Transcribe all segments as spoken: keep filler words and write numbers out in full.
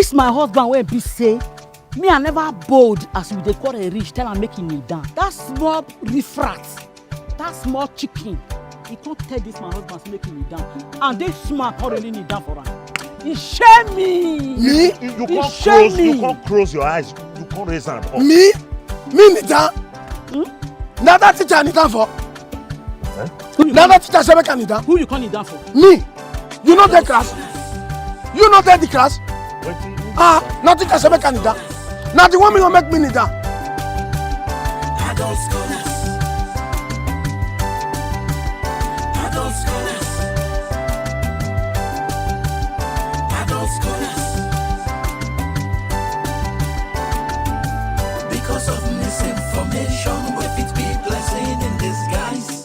This my husband wey be say me I never bold as we dey quarrel reach tell am make he kneel down. That small riffraff, that small chicken, he come tell this my husband say make he kneel down, and this man come really kneel down for am. He shame me. Me? You, you He can't shame close, you me. Can't close your eyes. You can't raise hand up. Me? Me kneel down? Hmm? Na that teacher I kneel down for. Who you Na come, that teacher say make I kneel down. Who you come kneel down for? Me. You no dey class. You no dey the class. Wetin you Ah, na teacher say make I kneel down. Na the one me go make me kneel down. Adult scholars. Adult scholars. Adult scholars. Because of misinformation, we fit be blessing in disguise.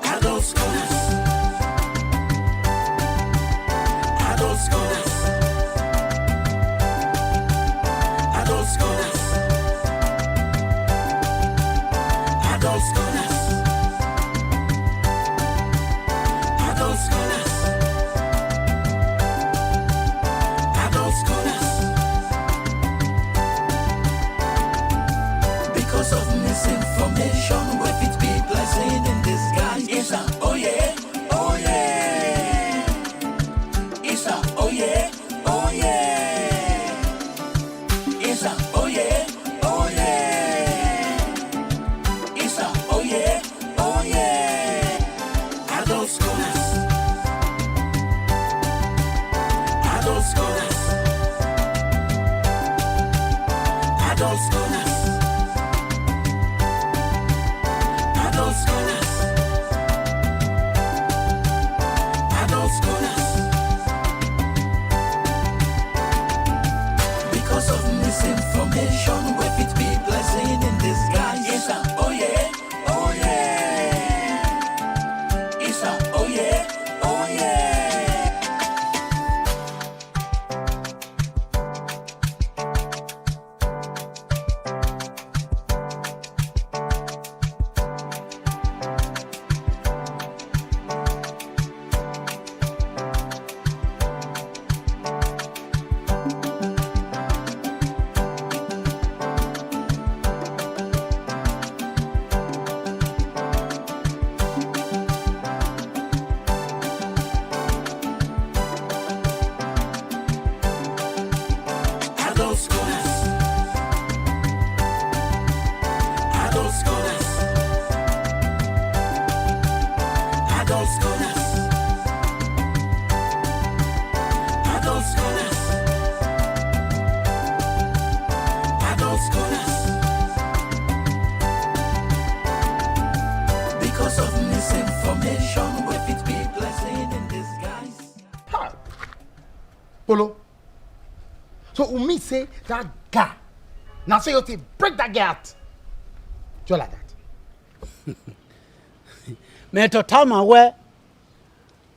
Adult scholars. Adult scholars. Adult scholars. Adult scholars. Adult scholars. Adult scholars. Because of misinformation, we fit be blessing in disguise. Isa, oh yeah, oh yeah. Isa, oh yeah, oh yeah. Isa, oh yeah, oh yeah. Isa, oh yeah, oh yeah. Adult scholars. Adult scholars. Adult scholars. Adult scholars. Adult scholars. Because of misinformation, we fit be blessing in disguise. Isa, oh yeah, oh yeah. Isa, oh yeah, oh yeah. Adult scholars. Adult scholars. Adult scholars. Adult scholars. Adult scholars. Because of misinformation, we fit be blessing in disguise. Ha! Polo. So you mean say that guy, now say you take break that guy out? Just like that. Mentor Talman, where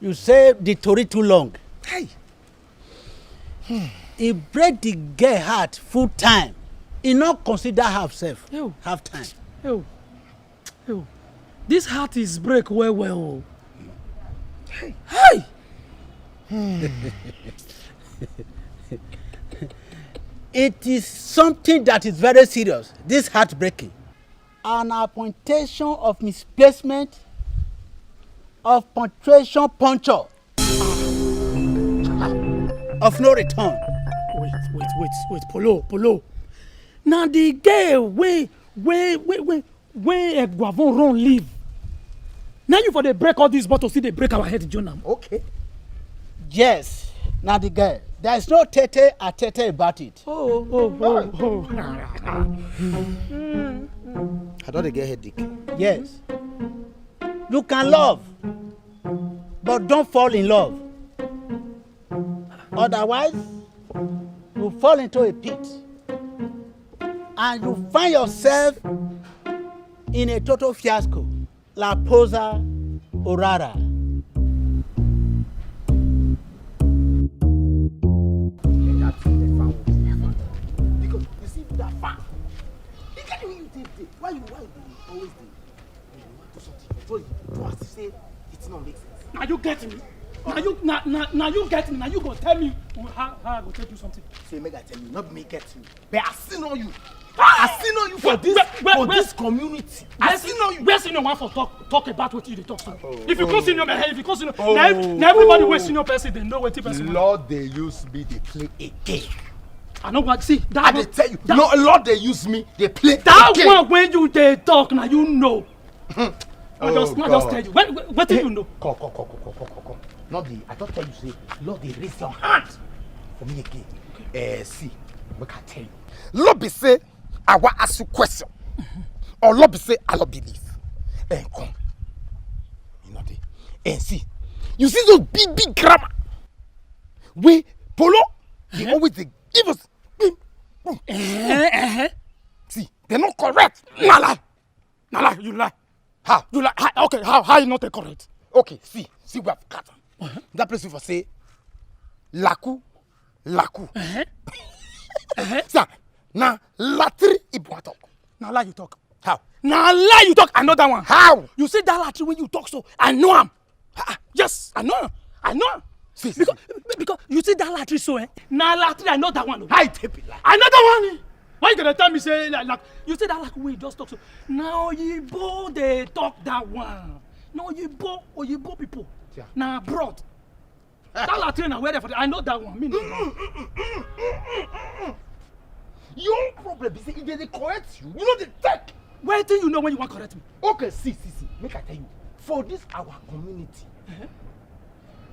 you say the story too long. Hey. He break the girl heart full time. He not consider half self. Ew. Half time. Ew. Ew. This heart is break well well. Oh. Hey. Hey. It is something that is very serious. This heartbreaking. An amputation of misplacement of punctuation puncture of no return. Wait, wait, wait, wait, Polo, Polo. Now the girl wey wey wey wey wey Eguavon run leave. Now you for dey break all these bottles, still dey break our head, Jonah. Okay. Yes, now the girl. There is no tete a tete about it. Oh, oh, oh, oh. I don't get headache. Yes. You can love, but don't fall in love. Otherwise, you fall into a pit and you find yourself in a total fiasco. La Posa Orara. Because you see that fan. You get me, you dey there. Why you, why you dey always dey? You want to something. So you do as if say it no make sense. Now you get me. Now you, now, now, now you get me. Now you go tell me how, how I go take do something. Say make I tell you, not me get me. But I still know you. I still know you for this, for this community. I still know you. Where senior one for talk, talk about what you dey talk so? If you come senior, man, if you come senior, now ev-, now everybody wey senior person, they know wetin person want. Lord, they use me, they play a game. I know what, see, that I dey tell you, no, Lord, they use me, they play a game. That one when you dey talk, now you know. I just, I just tell you. What, what, what do you know? Come, come, come, come, come, come, come, come. Not the, I just tell you, say, Lord, they raise your hand for me again. Eh, see, make I tell you. Lord be say, I wan ask you question. Or Lord be say, I no believe. Eh, come. You know, they, eh, see. You see those big, big grammar? We, Polo, they always dey give us. Boom, boom. Eh, eh, eh. See, they not correct. Na lie. Na lie, you lie. How? You lie. How, okay, how, how you not correct? Okay, see, see we have cut. That place we for say, laku, laku. Sir, na latri Igbo talk. Na lie you talk. How? Na lie you talk. Another one. How? You see that latri when you talk so, I know am. Ah, ah, yes, I know am. I know am. See, see, because, because you see that latri so, eh? Na latri, I know that one. How it take be lie? Another one. Why you gonna tell me say like, like you see that like we just talk so? Now Oyibo they talk that one. Now Oyibo, Oyibo people. Yeah. Now abroad. That latri na where they for? I know that one. Me know that one. Your own problem is if they dey correct you, you know they take. Where do you know when you want correct me? Okay, see, see, see. Make I tell you. For this our community,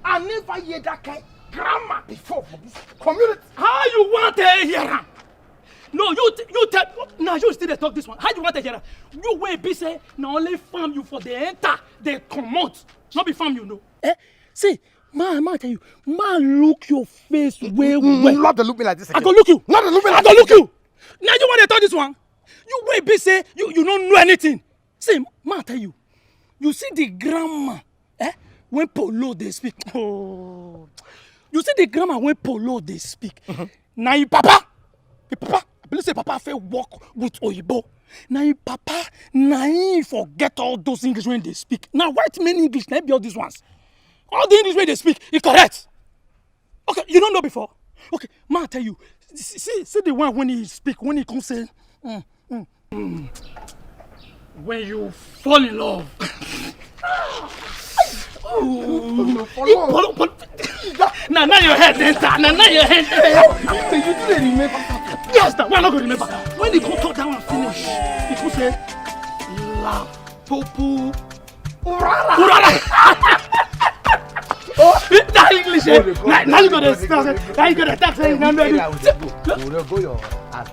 I never hear that kind grammar before for this community. How you want to hear am? No, you t-, you tell. Now you still dey talk this one. How you want to hear am? You wey be say na only farm you for dey enter, dey comot. No be farm you know. Eh? See, man, man tell you, man look your face well well. Not to look me like this again. I go look you. Not to look me like this again. I go look you. Now you want to talk this one? You wey be say you, you don't know anything. See, man tell you, you see the grammar, eh? When Polo they speak, oh, you see the grammar when Polo they speak. Now you papa, the papa, I believe say papa fit work with Oyibo. Now you papa, now he forget all those English when they speak. Now white men English, now be all these ones. All the English when they speak, e correct. Okay, you don't know before. Okay, ma tell you. See, see, see the one when he speak, when he come say, mm, mm, mm. When you fall in love. Oh, you fall, fall. Now, now your head enter. Now, now your head enter. You do dey remember? Yes, now. Why not go remember? When he come talk that one finish, he come say, la popo. Urara. Urara. Oh, that English, eh? Now, now you go to start. Now you go to start saying, "No, no, no." Go your ass.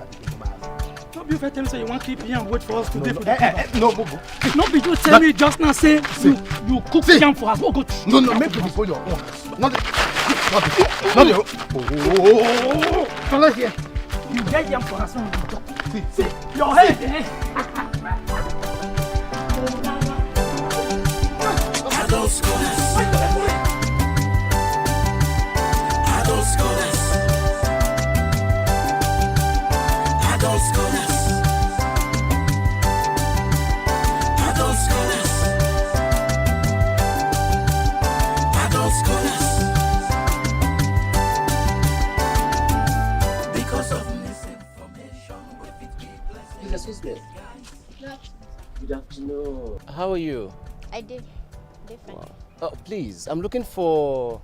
No be you first tell me say you wan keep here and wait for us today for the program. No, go, go. No be you tell me just now say you, you cook yam for us. Oh, go. No, no, make we go your own. Not the, not the, not the. Oh, fellas here. You get yam for us. See, see, your head, eh? Adult scholars. Adult scholars. Adult scholars. Adult scholars. Adult scholars. Because of misinformation, we fit be blessed. Please excuse me. Good afternoon. How are you? I did. Did fine. Wow. Oh, please, I'm looking for,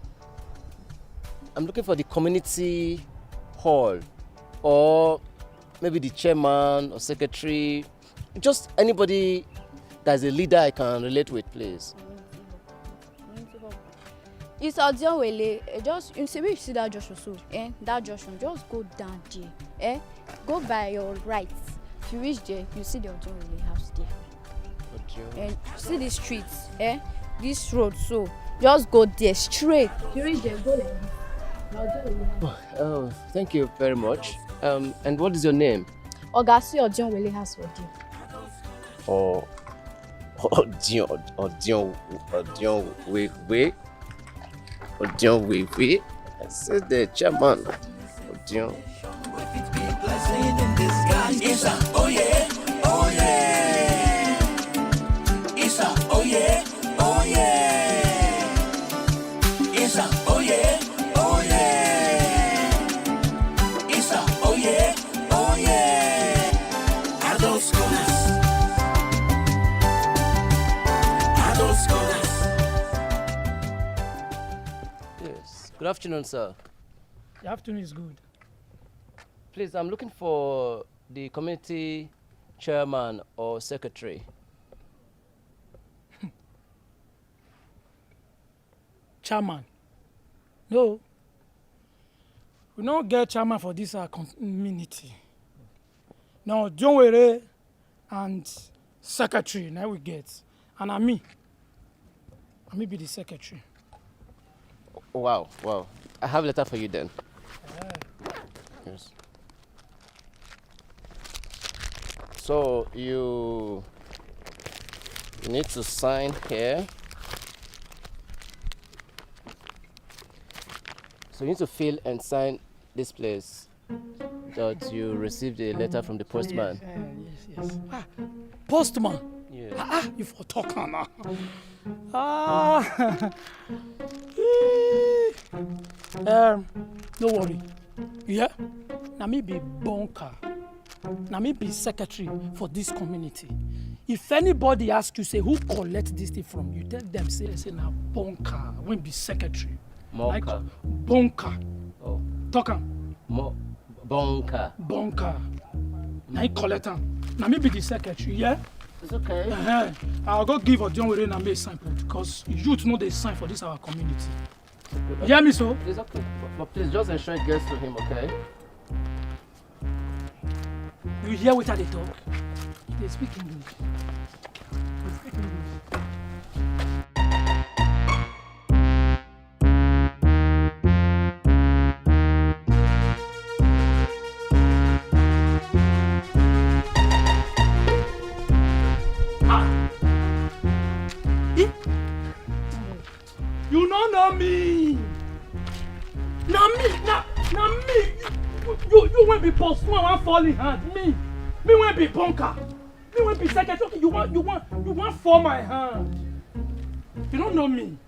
I'm looking for the community hall, or maybe the chairman or secretary, just anybody that's a leader I can relate with, please. Community hall. It's Odionwele. Eh, just, you see, you see that junction so, eh? That junction, just go down there, eh? Go by your right. If you reach there, you see the Odionwele house there. Odio. And see this street, eh? This road, so just go there straight. You reach there, go like this. Oh, thank you very much. Um, and what is your name? Oga, see Odion Wele has for you. Oh, Odion, Odion, Odion Wele. Odion Wele. I said the chairman. Odion. Isa, oh yeah, oh yeah. Isa, oh yeah, oh yeah. Isa, oh yeah, oh yeah. Isa, oh yeah, oh yeah. Adult scholars. Adult scholars. Yes. Good afternoon, sir. The afternoon is good. Please, I'm looking for the community chairman or secretary. Chairman? No. We no get chairman for this our community. Now, John Were and secretary, now we get. And I me. I me be the secretary. Wow, wow. I have a letter for you then. Yes. So you need to sign here. So you need to fill and sign this place that you received a letter from the postman. Yes, uh, yes, yes. Ah, postman. Yeah. Ah, ah, you for talk am now. Ah. Eh. Um, no worry. You hear? Na me be bunker. Na me be secretary for this community. If anybody ask you, say, "Who collect this thing from you?" Tell them, say, say, "Na bunker, when be secretary." Like, bunker. Oh. Talk am. Mo-, bunker. Bunker. Na he collect am. Na me be the secretary, yeah? It's okay. Uh-huh. I'll go give Odion Were na me sign put, because youth no dey sign for this our community. You hear me so? It's okay. But, but please just ensure it gets to him, okay? You hear wetin I dey talk? He dey speak English. He dey speak English. Ah! Eh? You no know me. Na me, na, na me. You, you, you wey be boss, one wan fall in hand. Me, me wey be bunker. Me wey be secretary. Okay, you wan, you wan, you wan fall my hand. You no know me.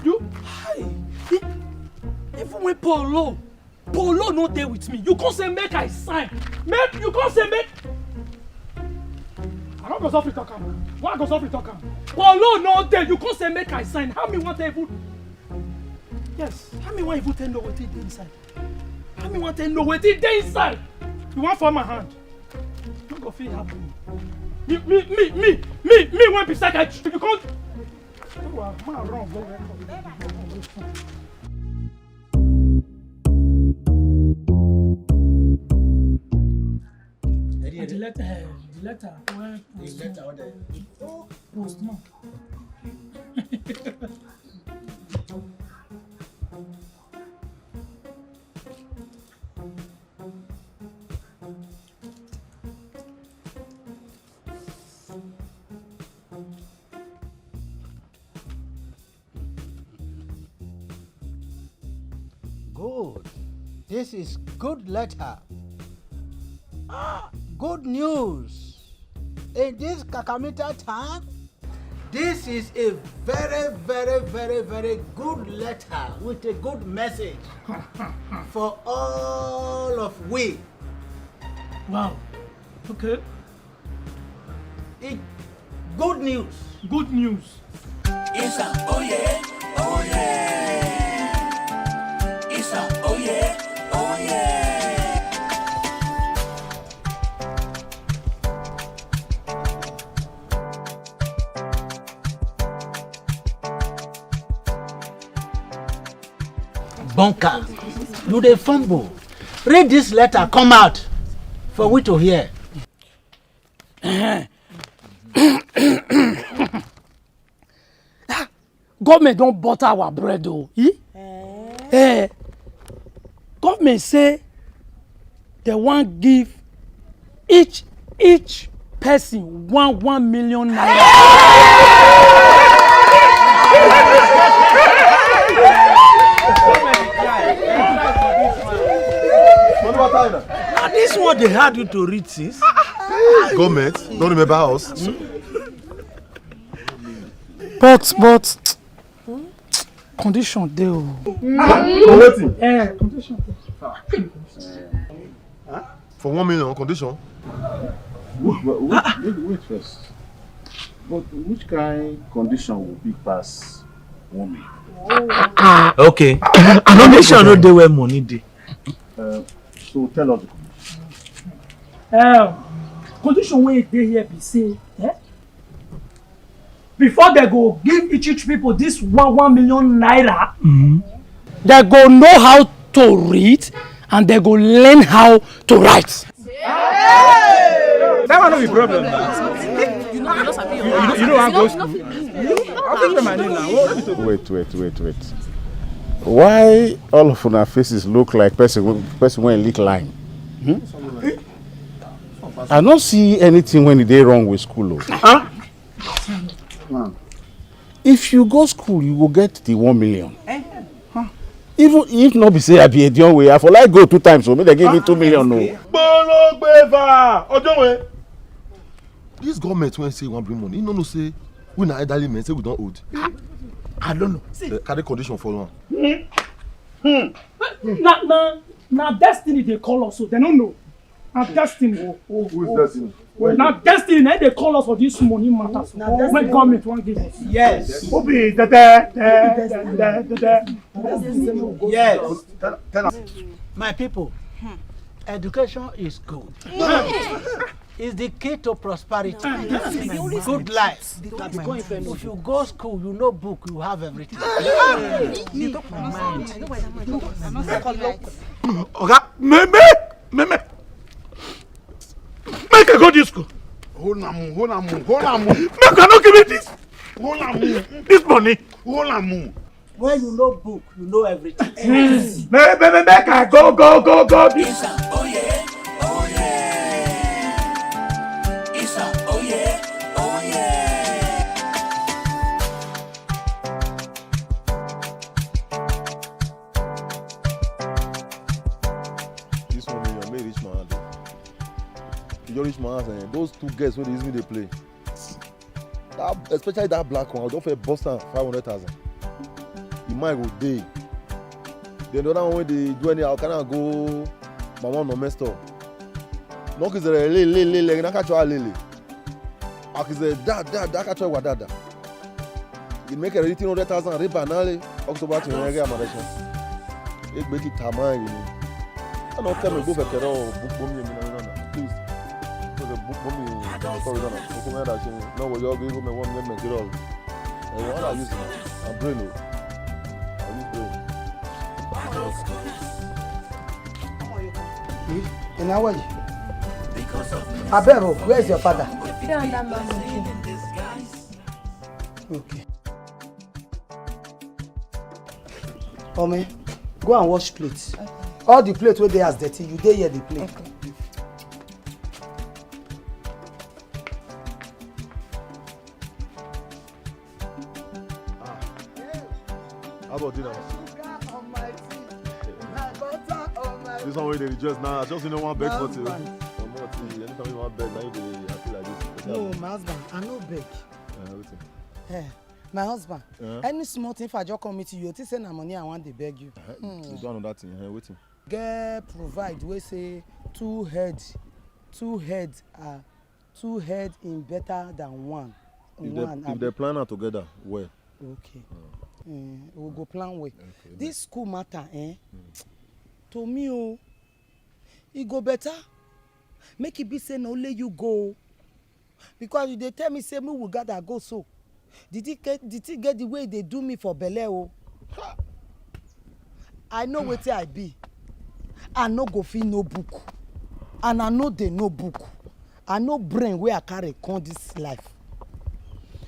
You, hi. Even when Paul low, Polo no dey with me. You come say make I sign. Make you come say make. I no go suffer talk am. Why I go suffer talk am? Polo no dey. You come say make I sign. How me wan tell even? Yes. How me wan even tell know wetin dey inside? How me wan tell know wetin dey inside? You wan fall my hand? No go fit happen. Me, me, me, me, me, me wan be secretary. You come. Wow, man, wrong. Go, go, go, go, go. Eddie, Eddie. The letter, eh, the letter. Where the letter, what the postman. Good. This is good letter. Ah, good news. In this Kakamita town, this is a very, very, very, very good letter with a good message for all of we. Wow. Okay. It, good news. Good news. Isa, oh yeah, oh yeah. Isa, oh yeah, oh yeah. Bunker, you dey fumble. Read this letter, come out for we to hear. Government don butter our bread o. Eh? Eh, government say dem wan give each each person one one million naira. Na this one dey hard you to read since. Government don remember us. But but condition dey o. For wetin? Eh, condition. For one million condition? Wait, wait, wait, wait, wait first. But which kind condition will be pass one million? Okay. Condition no dey where money dey. Uh, so tell us the condition. Um, condition wey dey here be say, eh, before dem go give each each people this one one million naira, dem go know how to read and dem go learn how to write. That one no be problem. You know, you know, you know, you know, I go school. I go pay my name now. What, what be to do? Wait, wait, wait, wait. Why all of una faces look like person wey- person wey lick line? Hmm? I no see anything wey dey wrong with school o. If you go school, you go get the one million. Even if no be say I be Edion way, I for like go two times, so make dem give me two million o. Gbologbeva! Ojonwe! This government wey say e wan bring money, e no know say we na elderly men, say we don old. I don't know. Dem carry condition follow am. Na na na destiny dey call us, so dem no know. Na destiny. Who is destiny? Na destiny na dey call us for this money matter, so wey government wan give us. Yes. Who be the the the the the? Yes. Tell, tell am. My people, education is good. It's the key to prosperity. Good life. If you go school, you know book, you have everything. Me, my mind. Oga, me, me, me, me. Make I go this school. Hold am, hold am, hold am. Make I no give me this. Hold am. This money. Hold am. When you know book, you know everything. Make, make, make, make I go, go, go, go. This. This one, you may reach my hand. You just reach my hand, eh? Those two girls wey dey use me dey play. That, especially that black one, I don fit bust am five hundred thousand. The man go dey. Then the other one wey dey do anyhow, carry am go my one no mess up. No kiss the lele lele, na catch her lele. Akize da da da catch her wa da da. You make a ready three hundred thousand riba nale. October to yẹn gẹ́ àmàlẹ́sọ. Egbe ti tà máa yìí ni. Ẹ lọ kẹ́ mi gbó fẹ̀kẹ́ rọ bukbo mi èmi náà náà. Please. Because bukbo mi èmi náà náà. Bukbo mi náà ṣe náà wọ yọ ọgbẹ́ mi wọ́n mi mẹ́kì rọ. Ẹ̀wọ̀n ọ̀la use na brain o. I use brain. Enawaji. Abeg o, where is your father? Okay. Ome, go and wash plates. All the plates wey dey as dirty, you dey here dey play. How about dinner? This one wey dey rejoice now, I just no wan beg for till. Anytime you wan beg, na you dey happy like this. No, my husband, I no beg. Eh, my husband, any small thing, if I just come meet you, you think say na money I wan dey beg you. You do another thing, eh, wetin? Get provide wey say two head, two head are two head in better than one. If they, one, if they plan am together well. Okay. Eh, we go plan well. Okay, this school matter, eh? To me o, e go better make e be say na only you go o. Because you dey tell me say make we gather go so. The thing get the thing get the way e dey do me for belle o. I know wetin I be. I no go fit know book and I no dey know book. I know brain wey I carry come this life.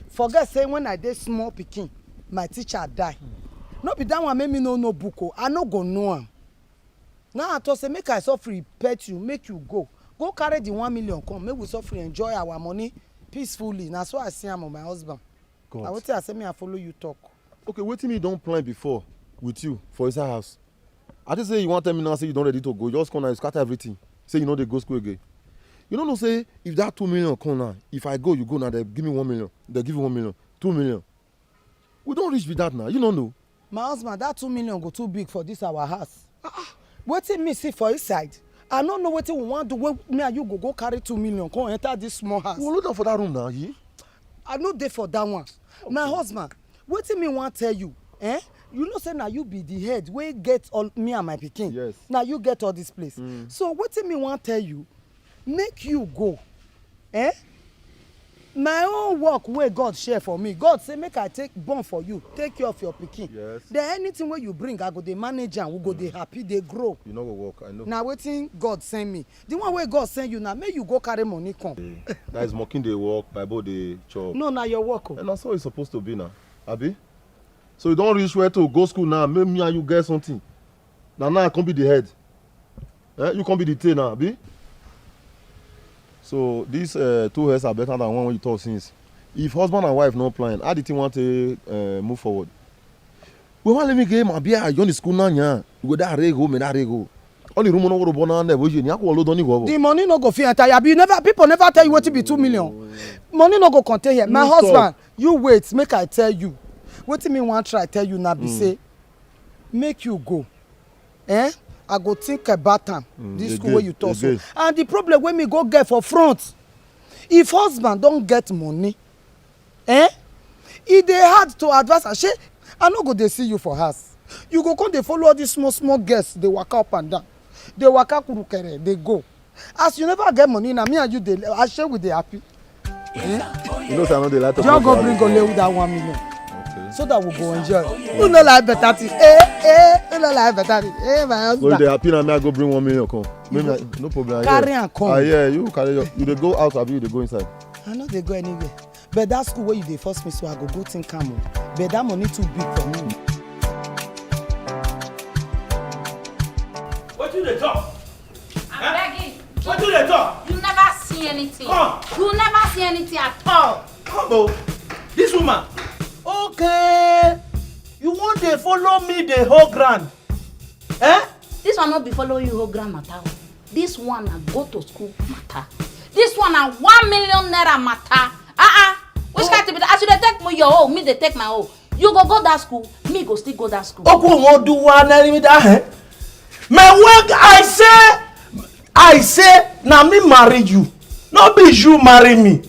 Forget say when I dey small pikin, my teacher die. No be that one make me no know book o. I no go know am. Now I talk say make I suffer pet you, make you go. Go carry the one million come, make we suffer enjoy our money peacefully. Na so I see am o, my husband. Na God. Wetin I say me I follow you talk. Okay, wetin me don plan before with you for inside house? I just say you wan tell me now say you don ready to go. You just come now, you scatter everything. Say you no dey go school again. You no know say if that two million come now, if I go, you go now, they give me one million. They give you one million, two million. We don reach with that now. You no know. My husband, that two million go too big for this our house. Wetin me see for inside? I no know wetin we wan do wey me and you go go carry two million come enter this small house. We load am for that room now, yi. I no dey for that one. My husband, wetin me wan tell you? Eh? You know say na you be the head wey get all me and my pikin. Yes. Na you get all this place. Mm. So wetin me wan tell you? Make you go. Eh? My own work wey God share for me, God say make I take born for you, take care of your pikin. Yes. Then anything wey you bring, I go dey manage am, we go dey happy, dey grow. You no go work, I know. Na wetin God send me. The one wey God send you now, make you go carry money come. Eh, that is monkey dey work, Bible dey chop. No, na your work o. And na so it's supposed to be now, abi? So you don reach where to go school now, make me and you get something. Na now I come be the head. Eh, you come be the tail now, abi? So these uh, two heads are better than one wey you talk since. If husband and wife no plan, how the thing wan take uh, move forward? We wan let me get my beer, I join the school now, yeah. We go that rego, me that rego. Only room no go born and never you, ni akwa lo don ni go. The money no go fit enter, abi you never, people never tell you wetin be two million. Money no go contain here. My husband, you wait, make I tell you. Wetin me wan try tell you now be say, make you go. Eh? I go think about am. Mm, this school again, wey you talk so. Again. And the problem wey me go get for front, if husband don get money, eh? E dey hard to advise am. Shey, I no go dey see you for house. You go come dey follow all these small small girls dey waka up and down. Dey waka kurukere, dey go. As you never get money, na me and you dey, I shey we dey happy. You know say I no dey like to. Just go bring Olewu that one million. Okay. So that we go enjoy. Who no like better thing? Eh, eh, who no like better thing? Eh, my husband. So you dey happy na me I go bring one million come. Maybe I, no problem. Carry am come. Ah, yeah, you carry your, you dey go out, abi you dey go inside? I no dey go anywhere. But that school where you dey force me, so I go go think am o. But that money too big for me. Wetin you dey talk? I'm begging. Wetin you dey talk? You never see anything. Come. You never see anything at all. Come o. This woman. Okay. You wan dey follow me dey hold ground? Eh? This one no be follow you hold ground matter o. This one na go to school matter. This one na one million naira matter. Ah ah. Which kind thing be that? As you dey take me your own, me dey take my own. You go go that school, me go still go that school. Okwu wọn do wa na me that, eh? Me work, I say, I say, na me marry you. No be you marry me.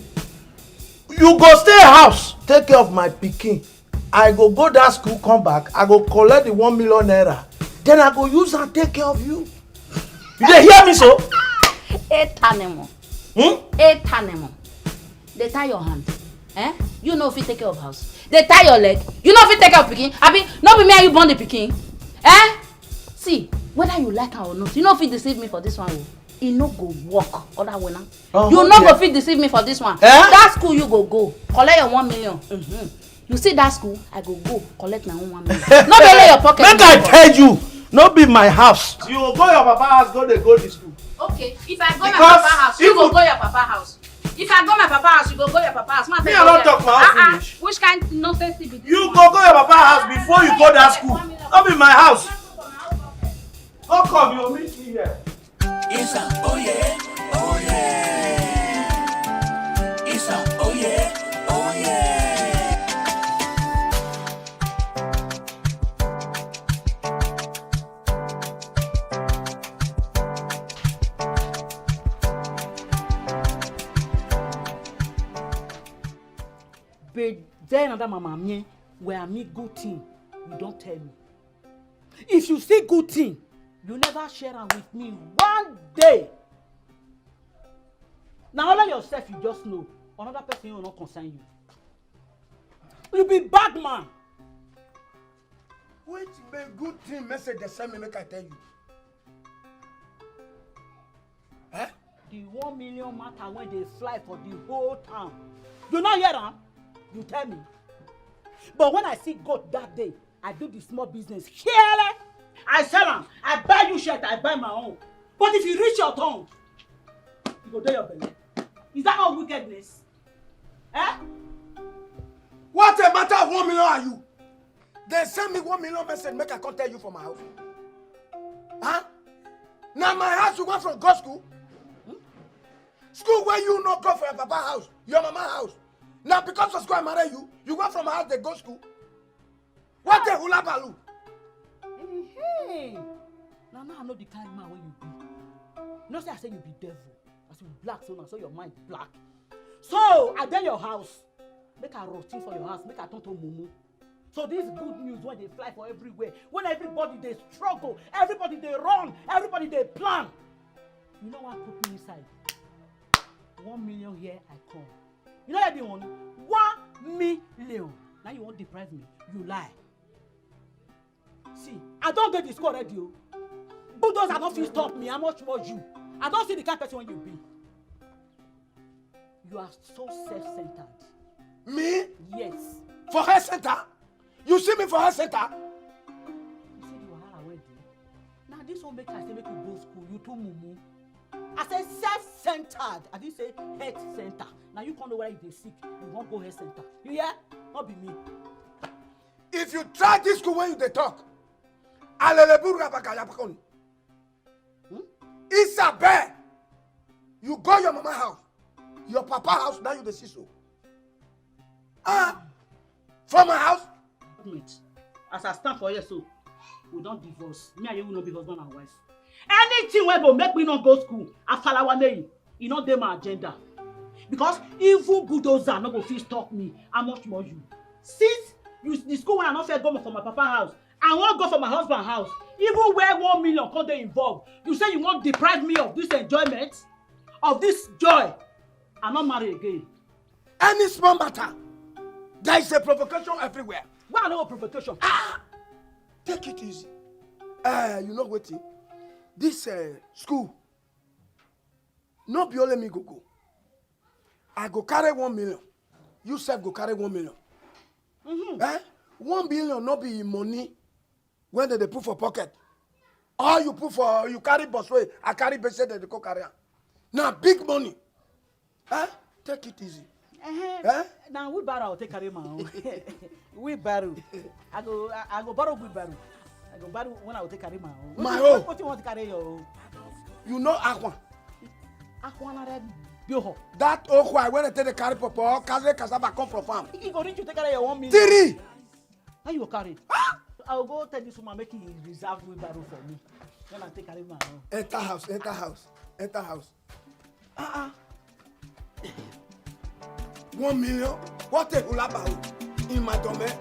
You go stay house, take care of my pikin. I go go that school, come back. I go collect the one million naira. Then I go use and take care of you. You dey hear me so? Etanemo. Hmm? Etanemo. Dey tie your hand. Eh? You no fit take care of house. Dey tie your leg. You no fit take care of pikin. Abi, no be me and you born the pikin. Eh? See, whether you like am or not, you no fit deceive me for this one o. E no go work. Other way now. Uh-huh. You no go fit deceive me for this one. Eh? That school you go go. Collect your one million. Mm-hmm. You see that school, I go go collect my own one million. No be only your pocket. Make I tell you, no be my house. You go your papa house, go dey go the school. Okay, if I go my papa house, you go go your papa house. If I go my papa house, you go go your papa house. Me, I don talk my own finish. Which kind nonsense thing be this? You go go your papa house before you go that school. No be my house. Go come, you meet me here. Isa, oh yeah, oh yeah. Isa, oh yeah, oh yeah. But then another mama me where me good thing, you don't tell me. If you see good thing, you never share am with me one day. Na only yourself you just know. Another person you no concern you. You be bad man. Which be good thing message they send me make I tell you? Eh? The one million matter wey dey fly for the whole town. You no hear am? You tell me. But when I see goat that day, I do the small business. Here, I sell am. I buy you shirt, I buy my own. But if you reach your tongue, you go dey your belly. Is that not wickedness? Eh? What a matter of one million are you? They send me one million message, make I come tell you for my house. Huh? Now my house, you went from go school? Hmm? School where you no go for your papa house, your mama house. Now because of school I marry you, you went from house they go school. What a hula baloo! Hey, now now I know the kind man wey you be. You know say I say you be devil. As you black so now, so your mind black. So I dey your house. Make I routine for your house. Make I turn to mumu. So this good news wey dey fly for everywhere, when everybody dey struggle, everybody dey run, everybody dey plan. You know what put me inside? One million here I come. You know that be one? One million. Now you wan deprive me? You lie. See, I don get the score already o. Bulldozer no fit stop me, how much more you? I don see the kind person wey you be. You are so self-centered. Me? Yes. For health center? You see me for health center? You see the wahala wey dey? Na this one make I say make you go school, you too mumu. I say self-centered, I didn't say health center. Now you come know whether you dey sick, you wan go health center. You hear? No be me. If you try this school when you dey talk, alelebu rabakayabakon. Hmm? Isabel, you go your mama house, your papa house, now you dey see so. Ah, for my house? Wait, as I stand for here so, we don divorce. Me and you no be husband and wife. Anything wey go make me no go school, afalawa me, e no dey my agenda. Because even bulldozer no go fit stop me. How much more you? Since you the school when I no fit go for my papa house, I wan go for my husband house. Even where one million come dey involved, you say you wan deprive me of this enjoyment, of this joy. I no marry again. Any small matter, there is a provocation everywhere. Why no provocation? Ah, take it easy. Uh, you know wetin? This uh, school, no be only me go go. I go carry one million. You sef go carry one million. Mm-hmm. Eh? One million no be money when they dey put for pocket. All you put for, you carry bus wey, I carry bus wey they dey go carry am. Na big money. Eh? Take it easy. Eh? Na wheelbarrow I go take carry my own. Wheelbarrow. I go, I, I go borrow wheelbarrow. I go borrow when I go take carry my own. My own. What you want to carry your own? You know akwa. Akwa na red. Yo. That okwa wey they take dey carry pawpaw, carry cassava come from farm. You go reach you take carry your one million. Three. How you go carry? I go go tell this woman make he reserve wheelbarrow for me. When I take carry my own. Enter house, enter house, enter house. Ah ah. One million? What a hulaba in my domain.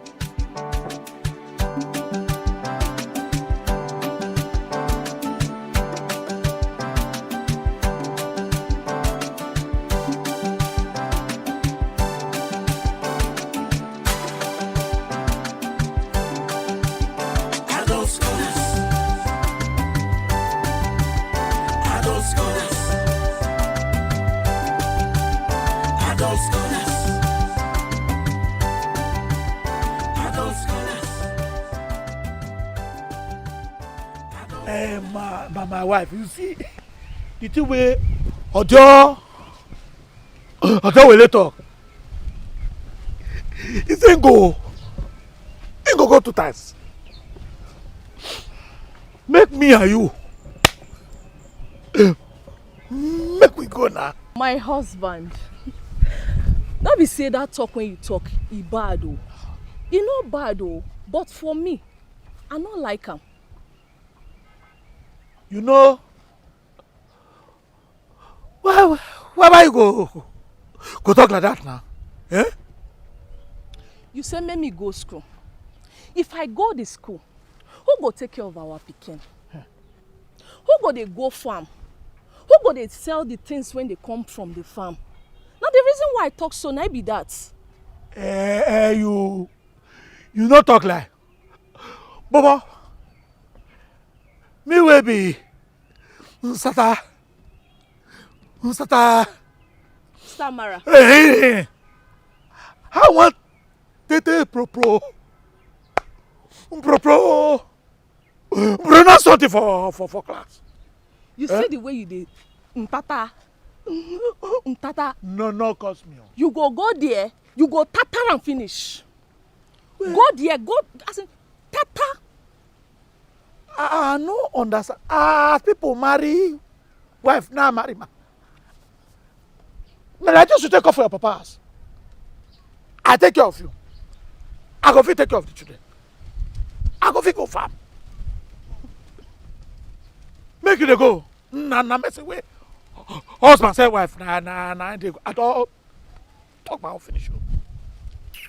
Eh, my, my, my wife, you see, the thing wey Ojo, Ojo Wele talk, he say go, he go go two times. Make me and you, make we go now. My husband, no be say that talk when you talk, e bad o. E no bad o, but for me, I no like am. You know, why, why, why you go, go talk like that now? Eh? You say make me go school. If I go the school, who go take care of our pikin? Who go dey go farm? Who go dey sell the things when they come from the farm? Na the reason why I talk so, na be that. Eh, eh, you, you no talk like. Bobo, me wey be Nsata, Nsata. Stammerer. Hey, I want tete pro pro. Bro, bro. Bro, not something for, for, for class. You see the way you dey ntata, ntata. No, no, cause me. Oh. You go go there, you go tata and finish. Go there, go as in tata. I, I no understand. As people marry wife, now marry man. Now like you should take off for your papa house. I take care of you. I go fit take care of the children. I go fit go farm. Make you dey go. Na na message wey husband send wife na na na dey go at all. Talk my own finish o.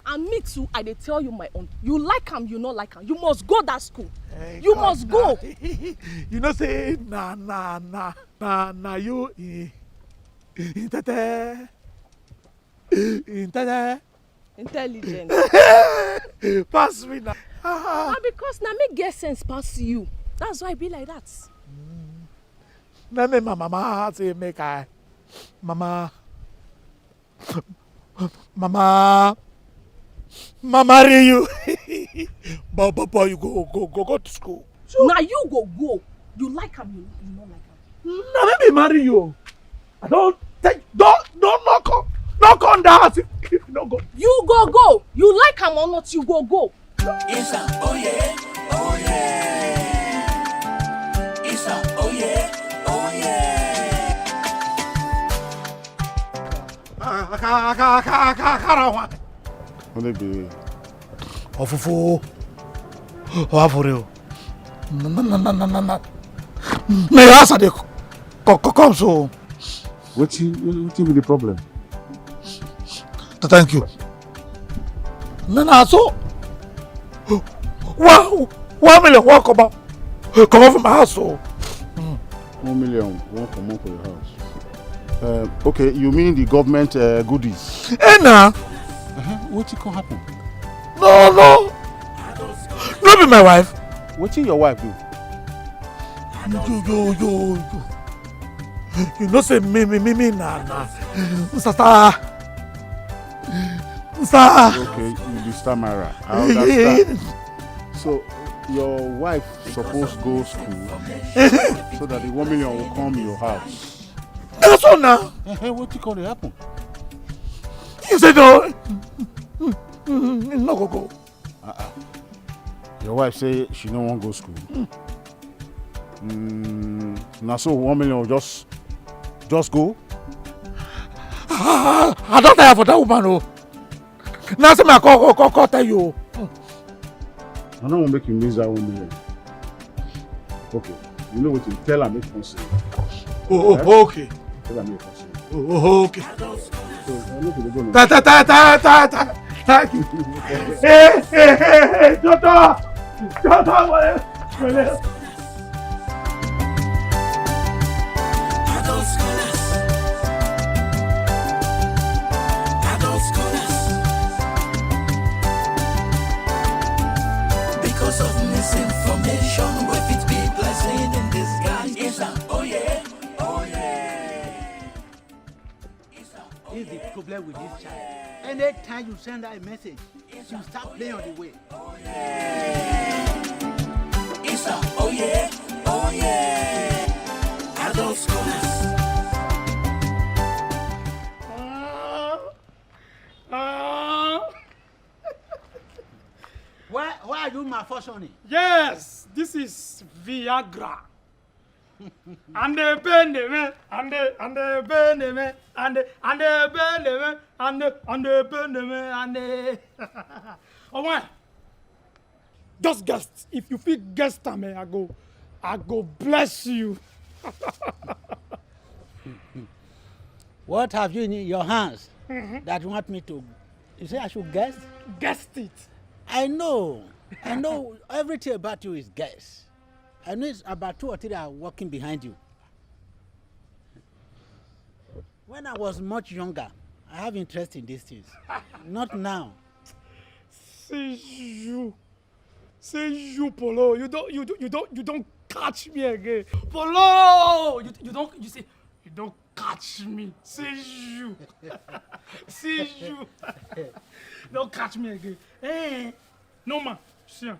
And me too, I dey tell you my own. You like am, you no like am. You must go that school. Hey, you must go. You know say na na na na na you in in tete in tete. Intelligent. Pass me na. Na because na me get sense pass you. That's why I be like that. Na me my mama say make I mama mama mama marry you. But but but you go go go go to school. So na you go go. You like am, you you no like am. Na me be marry you. I don't take don't don't knock on knock on that house if you no go. You go go. You like am or not, you go go. Isa oye oye. Isa oye oye. Only be ofofo. Wa for real. Na your house I dey come so. Wetin wetin be the problem? Thank you. Na na so one one million wan comot comot for my house o. One million wan comot for your house. Uh, okay, you mean the government uh, goodies? Eh na. Uh-huh. Wetin come happen? No no, no be my wife. Wetin your wife do? Yo yo yo yo. You know say me me me me na na. Sasa. Sasa. Okay, you be stammerer. I understand. So your wife suppose go school so that the one million will come your house. That's all now. Eh, eh, wetin come dey happen? You say no. No go go. Uh-uh. Your wife say she no wan go school. Mm, na so one million just just go. I don tire for that woman o. Na so my call call call call tell you o. I no wan make you miss that one million. Okay, you know wetin? Tell am make he come see. Oh, oh, okay. Tell am make he come see. Oh, oh, okay. So, I no go dey go now. Ta ta ta ta ta ta. Thank you. Hey hey hey hey, doctor, doctor, wale wale. Because of misinformation, wey fit be blessing in disguise. Isa, oh yeah, oh yeah. Isa, oh yeah. This is the problem with this child. Anytime you send her a message, she will start playing on the way. Isa, oh yeah, oh yeah. Adult scholars. Why, why are you malfunctioning? Yes, this is Viagra. And the pain the man, and the and the pain the man, and the and the pain the man, and the and the pain the man, and the. Oh man, just guess. If you feel guess time, eh, I go, I go bless you. What have you in your hands that you want me to? You say I should guess? Guessed it. I know. I know everything about you is guess. I know it's about two or three are working behind you. When I was much younger, I have interest in these things. Not now. See you. See you, Polo. You don't, you don't, you don't, you don't catch me again. Polo! You, you don't, you see, you don't catch me. See you. See you. Don't catch me again. Hey, no man. See him.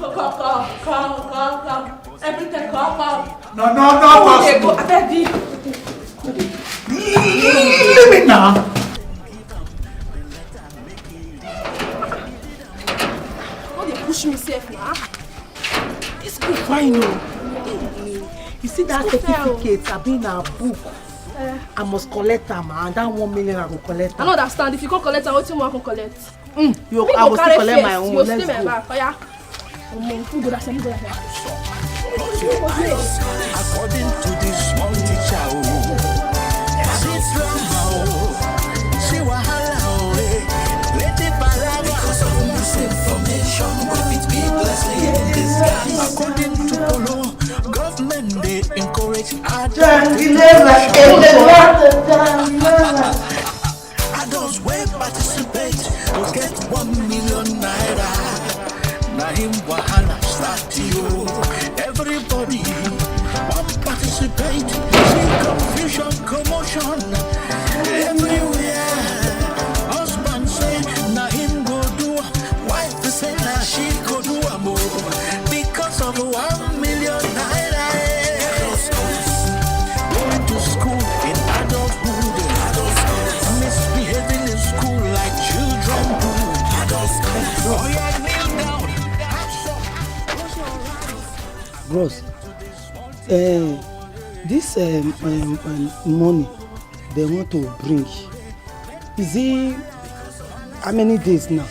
Come, come, come, come, come, come. Everything come, come. No, no, no, Who dey go? no. Abeg, leave. Leave me now. No dey push me sef na. This school fine o. You see that School fair o. Certificate, I been a book. I must collect am, and that one million I go collect I am. No understand. If you come collect am, wetin you wan come collect? Mm, you, Me I go will still carry collect things. My own. You go Let's stay my go. Back. Oya. Omo, who go that side? Who go that side? According to the small teacher, oh, this drama, oh, she wahala, oh, eh. Plenty palava because of misinformation. But it be blessing in disguise. According to Polo, government they encourage adult. Adults wey participate go get one million naira. Na Him wahala start you. Everybody wan participate. See confusion, commotion everywhere. Husband say na him go do, wife say na she go do am o. Because of one million naira. Going to school in adulthood. Misbehaving in school like children do. Oh yeah, kneel down. Bros, eh, this um, um, um, money they want to bring, is it how many days now?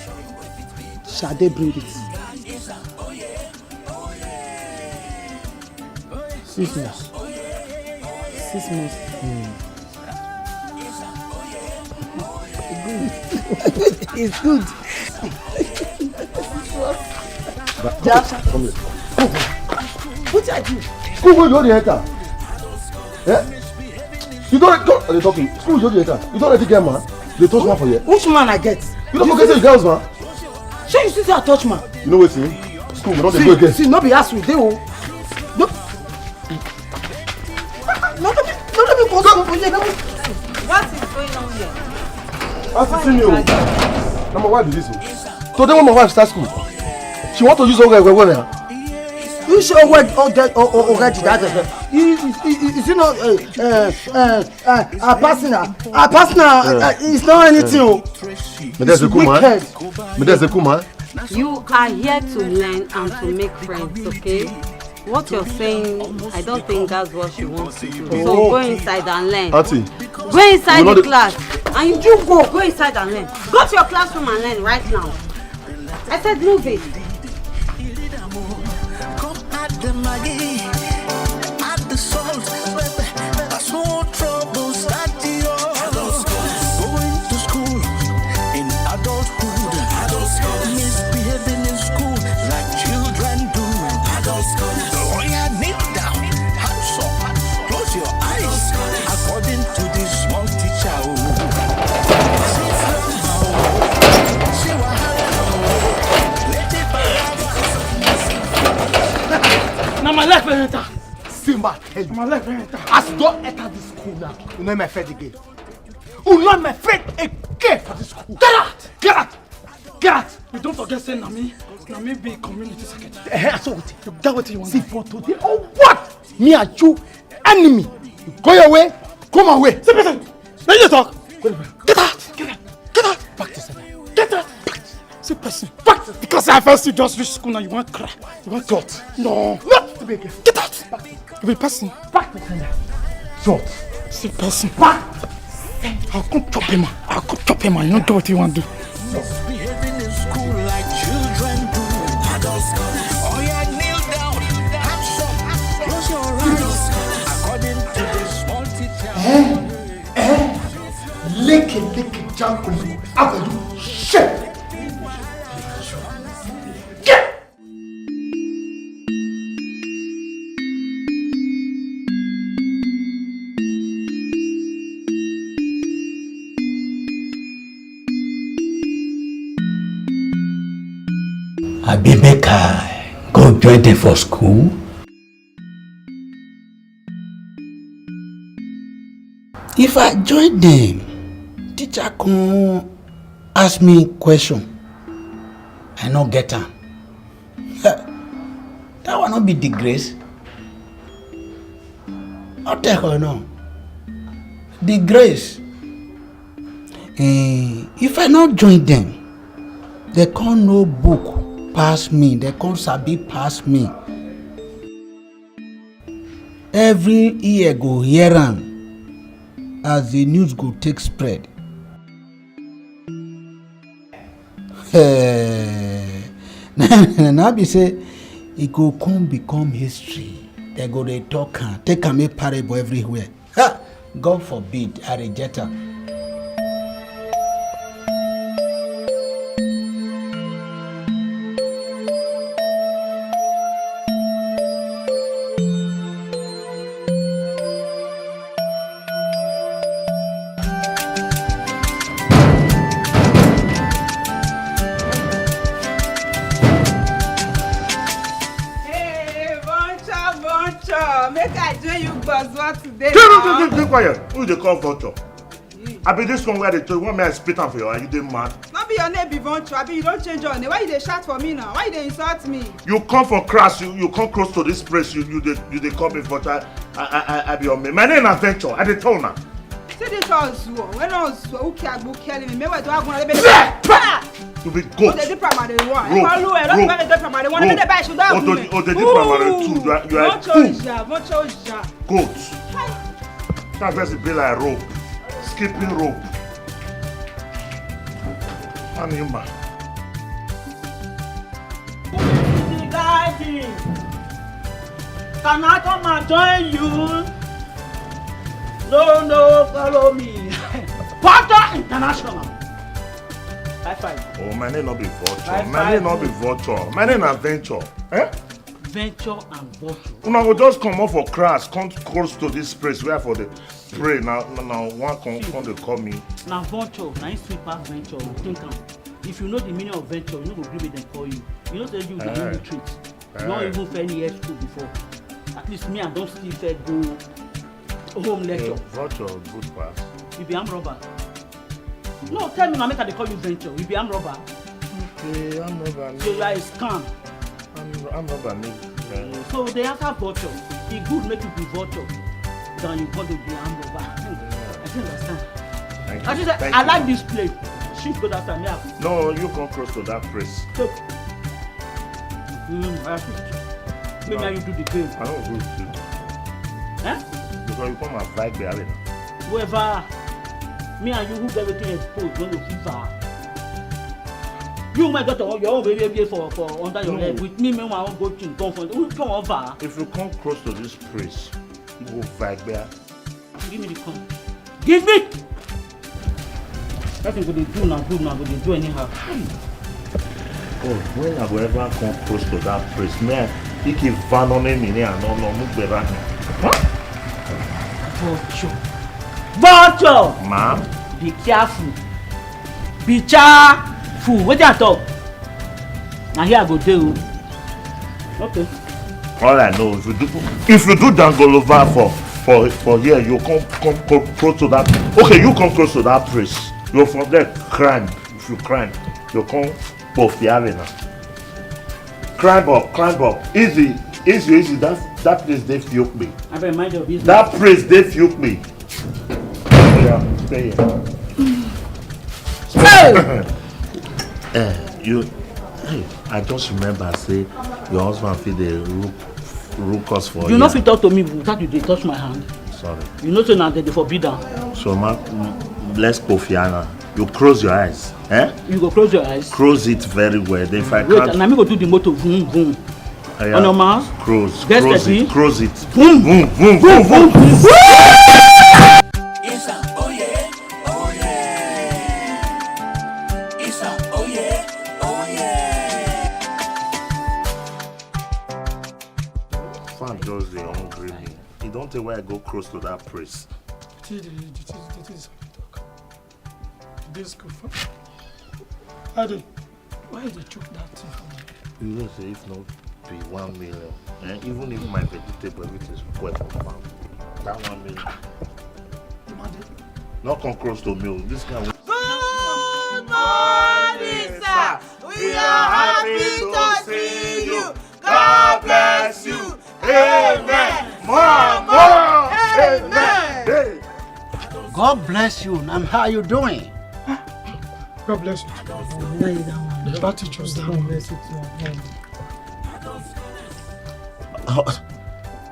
Shall they bring it? Six months. Six months. It's good. But come here. What I do? School wey you dey enter. Eh? You don't, don't, are they talking? School wey you dey enter. You don't already get man. They touch man for here. Which man I get? You don't forget say you girls man. Shey you see say I touch man? You know wetin? School we don dey go again. See, no be as we dey o. No. No, no, no, no, no, no, no. What is going on here? As you see me o. Na my wife be this o. Today when my wife start school, she want to use oge well well now. You show what oge oge that. You you you you know uh, uh, uh, uh, our personal our personal uh, is not anything o. Me dey say cool man. Me dey say cool man. You are here to learn and to make friends, okay? What you're saying, I don't think that's what she wants to do. So go inside and learn. Auntie, go inside the class and you go go inside and learn. Go to your classroom and learn right now. I said move it. Come add the Maggi, add the salt, pepper, pepper, small trouble start the going to school in adulthood. Misbehaving in school like children do. Oya, kneel down, hands up, close your eyes. According to the small teacher, oh. See wahala, oh. Let it Na my life wey enter. Simba, tell you. Na my life wey enter. As you don enter this school now, you know my friend again. You know my friend again for this school. Get out! Get out! Get out! You don't forget say na me, na me be community secretary. Eh, eh, so what? You get what you want? See for today or what? Me and you, enemy. You go your way, come my way. See person. Now you talk. Get out! Get out! Get out! Back to sender. Get out! See person. Back to because I first you just reach school now you want cry. You want God. No. Not to be again. Get out! You be person. Back to sender. Short. See person. Back. I'll come chop him. I'll come chop him. You don't do what you want to do. Misbehaving in school like children do. Adults, oh yeah, kneel down. Hands up. Close your eyes. According to the small teacher. Eh? Eh? Leke leke jankulu. Akodu. Shit. Get. Abi make I go join them for school? If I join them, teacher come ask me question. I no get am. That one no be disgrace. No take or no. Disgrace. Eh, if I no join them, they can't know book pass me. They can't sabi pass me. Every ear go hear am as the news go take spread. Eh, na be say e go come become history. They go dey talk am, take am make parable everywhere. Ha! God forbid, I reject am. When you buzz what today Keep, now? keep, keep quiet. Who you dey call vulture? I be this one where they tell you, want me I spit am for you. Are you dey mad? No be your name be vulture, abi you don change your name? Why you dey shout for me now? Why you dey insult me? You come from class, you, you come close to this place, you you dey you dey call me vulture. I I I, I be your man. My name na Venture. I dey tell una. See this ozuo, when ozuo, who care, who care me? Me wey do agun, baby. Yeah! Ah! You be What goat. they do primary one? Rope, Follow her, don't rope, try to do primary one. rope. They buy should have Odo- Odedi primary two, you are- you are a Vulture fool. is ya, vulture is ya. Goat. That person be like rope. Skipping rope. Animal. This is the garden. Can I come and join you? No, no, follow me. Vulture International. High five. Oh, my name no be vulture. Five, My name five, no be vulture. My name na Venture. Eh? Venture and vulture. Una go just come off for class, come close to this place where for the pray now. Now, now one come come dey call me. Na vulture, na him sweet pass venture. Think am. If you know the meaning of venture, you no go gree make dem call you. You know say you na Eh. illiterate. You don Eh. Even fail any school before. At least me, I don still fail go home lecture. Vulture good pass. You be armed robber. No, tell me now, make I dey call you venture. You be armed robber. Okay, I'm not an So you are a scam. I'm I'm not an So they answer vulture. E good make you be vulture than you go to be armed robber. I don't understand. Thank I you. just Thank I you. Like this place. Shift go that side. Me, I No, you come close to that place. take. Mm, I shift. Make No. Now you do the game. I don't agree with you. Eh? Because you come and vibe the arena. Whoever, me and you, who get everything exposed when you fever. You might get your own baby for for under your No. Leg. With me, me, my own go to come for who come over. If you come close to this place, you go vibe there. Give me the come. Give me. Nothing go dey do now, good now, go dey do anyhow. Oh, when I go ever come close to that place, man, he keep vanning me and no no move back. Vulture. Vulture. Ma, Be careful. Be careful. Wetin I talk? Na here I go dey o. Okay. All I know, if you do if you do Dangolova for for for here, you come come come close to that. Okay, you come close to that place. You from there crime. If you crime, you come puff the arena. Climb up, climb up. Easy, easy, easy. That that place dey fuck me. Abeg, mind your business. That place dey fuck me. Yeah, stay here. Hey! Eh, you, hey, I just remember say your husband fit dey look look us for You here. No fit talk to me without you dey touch my hand. Sorry. You know say na dem dey forbid am. So ma, mm, let's Kofiana. You close your eyes, eh? You go close your eyes. Close it very well. Then if I Wait, can't, na me go do the motor. Vroom, vroom. yeah, On your mouth. Close, Get close ready. It, close it. Vroom, Vroom, vroom, vroom, vroom. Fan just dey hungry me. E don tey wey I go close to that place. Wetin dey wetin dey wetin dey talk? This go for how dey why you dey chook that thing for me? You know say if not be one million, eh, even if my vegetable everything spoil for farm, that one million. The man dey No come close to me o. This kind. Good morning, sir. We are happy to see you. God bless you. Amen. More, more. Amen. Hey. God bless you. And how are you doing? God bless you. That teacher's down.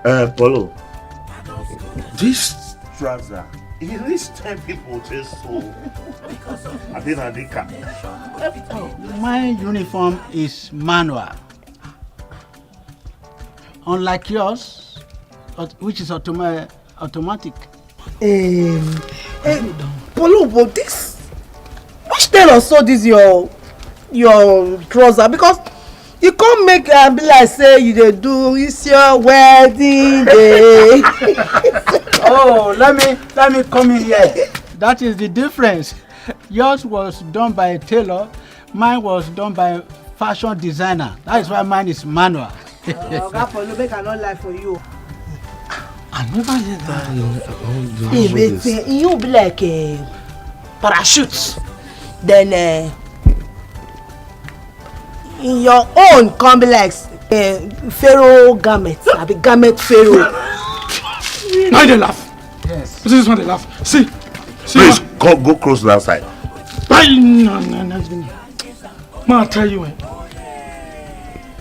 Uh, Paulo, this trouser, e reach ten people this so. I think I need cap. My uniform is manual. Unlike yours, but which is automa- automatic. Um, um, Polo, but this which tailor sew this your your trouser because you come make am be like say you dey do it's your wedding day. Oh, let me let me come in here. That is the difference. Yours was done by a tailor, mine was done by a fashion designer. That is why mine is manual. Oga Polo, make I no lie for you. I never hear that. Hey, wait, eh, you be like a parachute. Then uh, in your own come be like uh, pharaoh garment. I be garment pharaoh. Why they laugh? Yes. This is why they laugh. See, see. Please go, go close to that side. Why? No, no, no, no. Ma, I tell you, eh?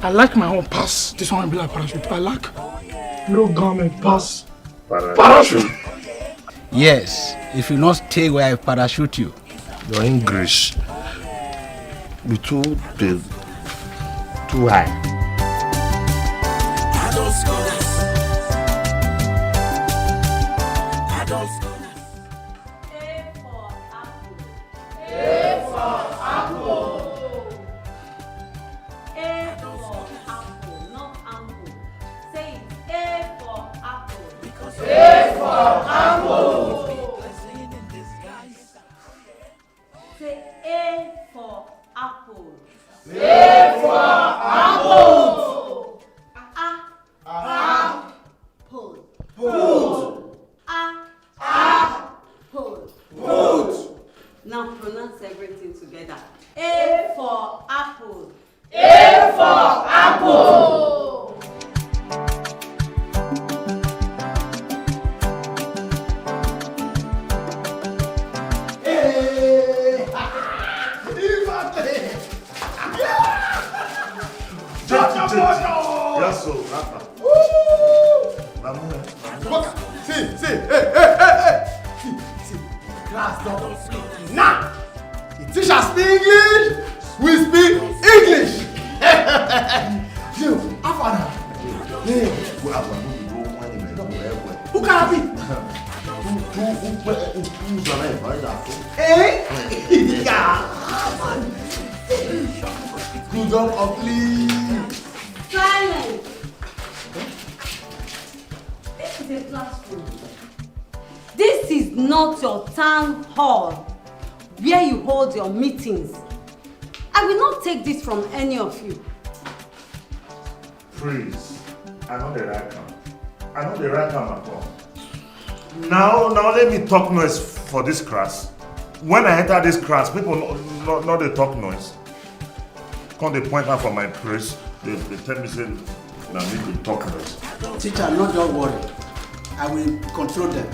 I like my own pass. This one be like parachute. I like no garment pass. Parachute. Yes, if you not stay where I parachute you. Your English be too the too high. Talk noise for this class. When I enter this class, people no no no dey talk noise. Come dey point am for my place. They they tell me say na me dey talk noise. Teacher, no don worry. I will control them.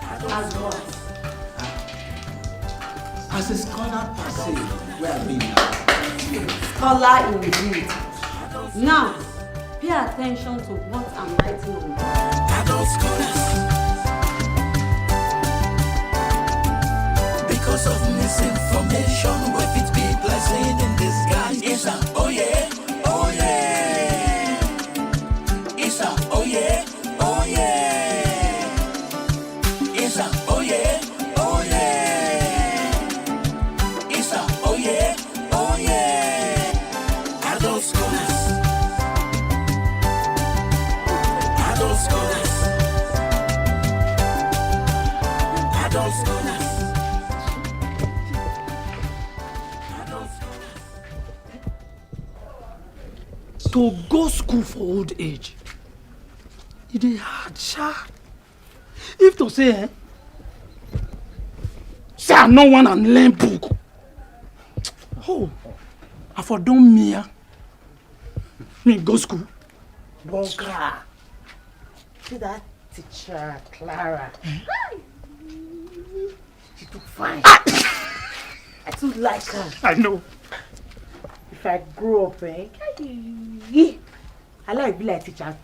As what? As a scholar per se, where I be now. Scholar indeed. Now, pay attention to what I'm writing on. Adult scholars. Because of misinformation, we fit be blessing in disguise. Isa, oh yeah, oh yeah. Isa, oh yeah, oh yeah. Isa, oh yeah, oh yeah. Isa, oh yeah. Oh yeah, adult scholars. Adult scholars. Adult scholars. Adult scholars. To go school for old age, e dey hard sha. If to say eh, say I no wan and learn book, oh, I for don mia me go school. Bonka, see that teacher Clara. She too fine. I too like her. I know. If I grow up, eh, I like be like teacher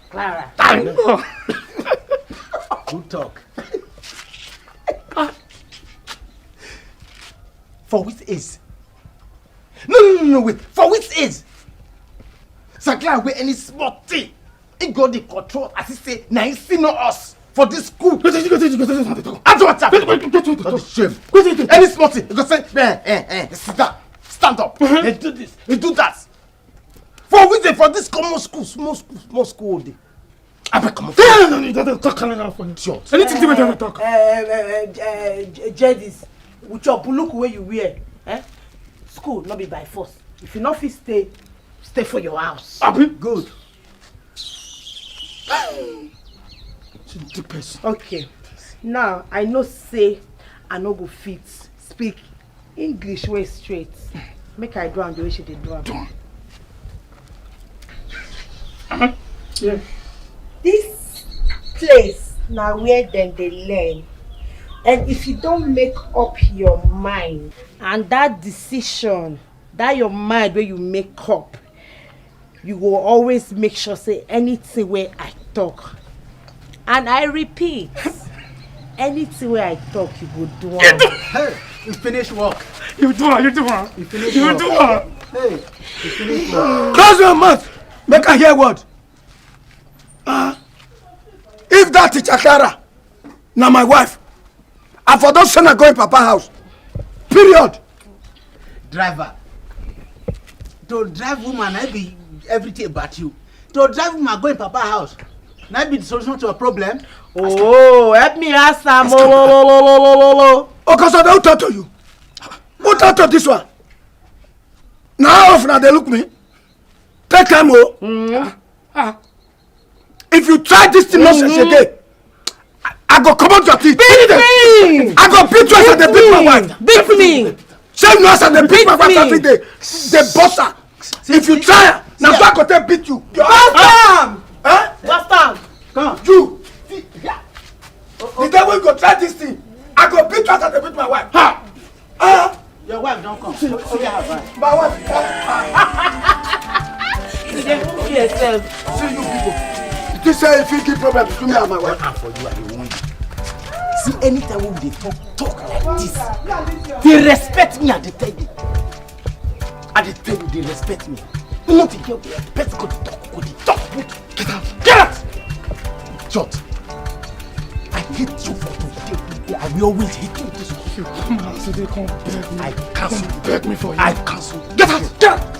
Clara. I know. Good talk. For which is? No, no, no, no, wait. For which is? Sakla, where any small thing, it got the control as he say, now he see no us for this school. Wait, wait, wait, wait, wait, wait, wait, wait. I don't want to. Wait, wait, wait, wait, wait. Not the shame. Wait, wait, wait. Any small thing, you go say, eh, eh, eh, sit down, stand up, uh-huh. They do this, they do that. For we dey for this common school, small school, small school dey. Abeg comot. No, no, no, no, no, talk am now for him. Sure. Anything wey dem talk. Uh, uh, uh, uh, Jedis, with your buluk wey you wear, eh? School no be by force. If you no fit stay, stay for your house. Abi? Good. Gentle person. Okay. Now I know say I no go fit speak English wey straight. Make I do am the way she dey do am. Do am. Yeah. This place na where dem dey learn, and if you don make up your mind, and that decision, that your mind wey you make up, you go always make sure say anything wey I talk, and I repeat, anything wey I talk, you go do am. Hey, you finish work. You do am, you do am. You finish You work. do am. Hey, you finish work. Close your mouth. Make I hear word. Ah, if that teacher Clara na my wife, I for don send her go in papa house. Period. Driver. To drive woman, I be everything about you. To drive woman go in papa house, na be the solution to your problem. Oh, help me ask am. Oh, oh, oh, oh, oh, oh, oh. Okosodo, who talk to you? Who talk to this one? Na how of una dey look me? Take time o. Ah, If you try this thing nonsense again, I, I go comot your teeth. Beat me! I go beat you as I dey beat my wife. Beat me! Say you know as I dey beat my wife Beat me! Every day. Dey boss her. If you try am, na so I go take beat you. Bust am! Eh? Bust am! Come. You. The day we go try this thing, I go beat you as I dey beat my wife. Ha! Ah! Your wife don come. Oya, have am. My wife. You dey fool yourself. See you people. This say if you give problem to me and my wife. And for you, I dey warn you. See, anytime we dey talk, talk like this, dey respect me, I dey tell you. I dey tell you, dey respect me. You no dey hear where person go dey talk, go dey talk. Get out! Get out! Shut. I hate you for today. I will always hate you this way. You come out today, come beg me. I cancel. Come beg me for you. I cancel. Get out! Get out!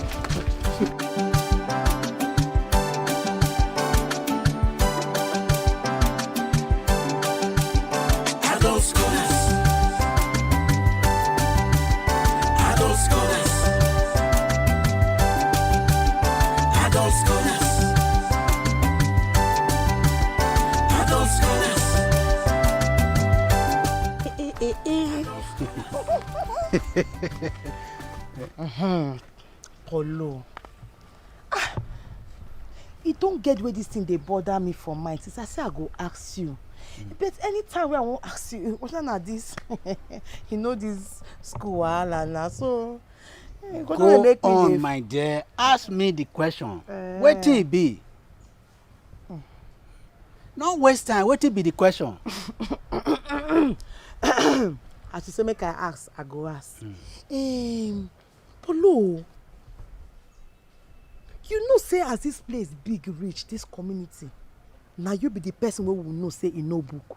Polo. Ah, e don get where this thing dey bother me for mind since I say I go ask you. But anytime wey I wan ask you, whether na this, you know this school wahala na so. Eh, go Go make me on, dey my dear. Ask me the question. Eh. Wetin e be? No waste time. Wetin be the question? As you say make I ask, I go ask. Um, Polo, you know say as this place big reach, this community, na you be the person wey we know say e no book.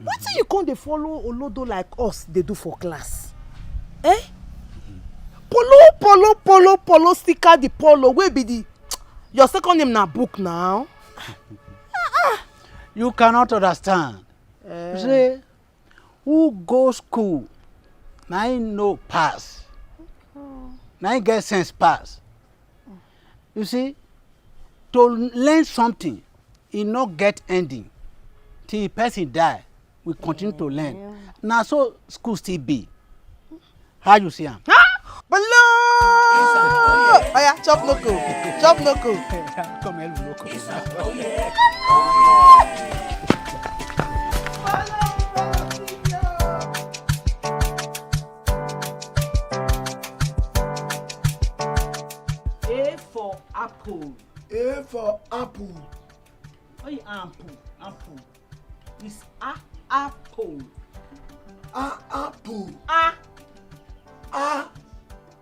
Wetin you come dey follow olodo like us dey do for class? Eh? Polo, polo, polo, polo, sticker the polo wey be the your second name na book now. You cannot understand. You say, who go school, na him know pass. Na him get sense pass. You see, to learn something, e no get ending. Till person die, we continue to learn. Na so school still be. How you see am? Polo! Oya, chop noko. Chop noko. Come here, look. A for apple. A for apple. Oye, apple, apple. It's a apple. A apple. A A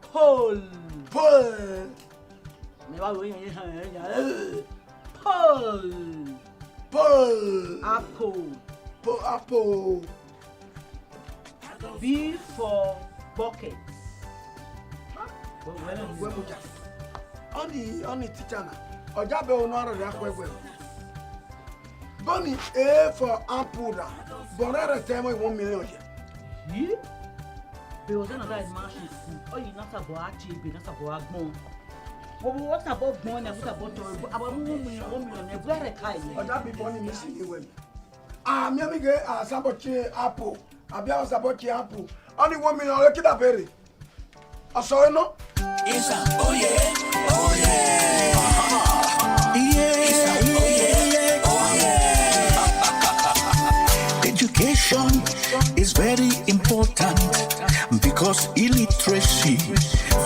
pole. Pole. Never go in. Pole. Pole. Apple. Po apple. B for bucket. Wemuja. Only only teacher na. Ojabe ono aro ya kwe kwe. Boni A for apple na. Bonere temo one million ya. You? There was another in Marshall school. Oh, you not about Achiebe, not about Agbon. What about money? What about one million? One million. Where the car? Ọ̀dà bí bọ́ọ̀nì mi sì ní wẹ̀mí. Àmì ẹ̀mí gẹ̀ àṣàbọ̀tì àpò àbí àṣàbọ̀tì àpò. Only one million. Ọ̀rẹ́ kí dàbẹ̀rẹ̀. Ọ̀sọ̀ iná. Isa, oh yeah, oh yeah. Yeah, yeah, yeah, yeah. Education is very important because illiteracy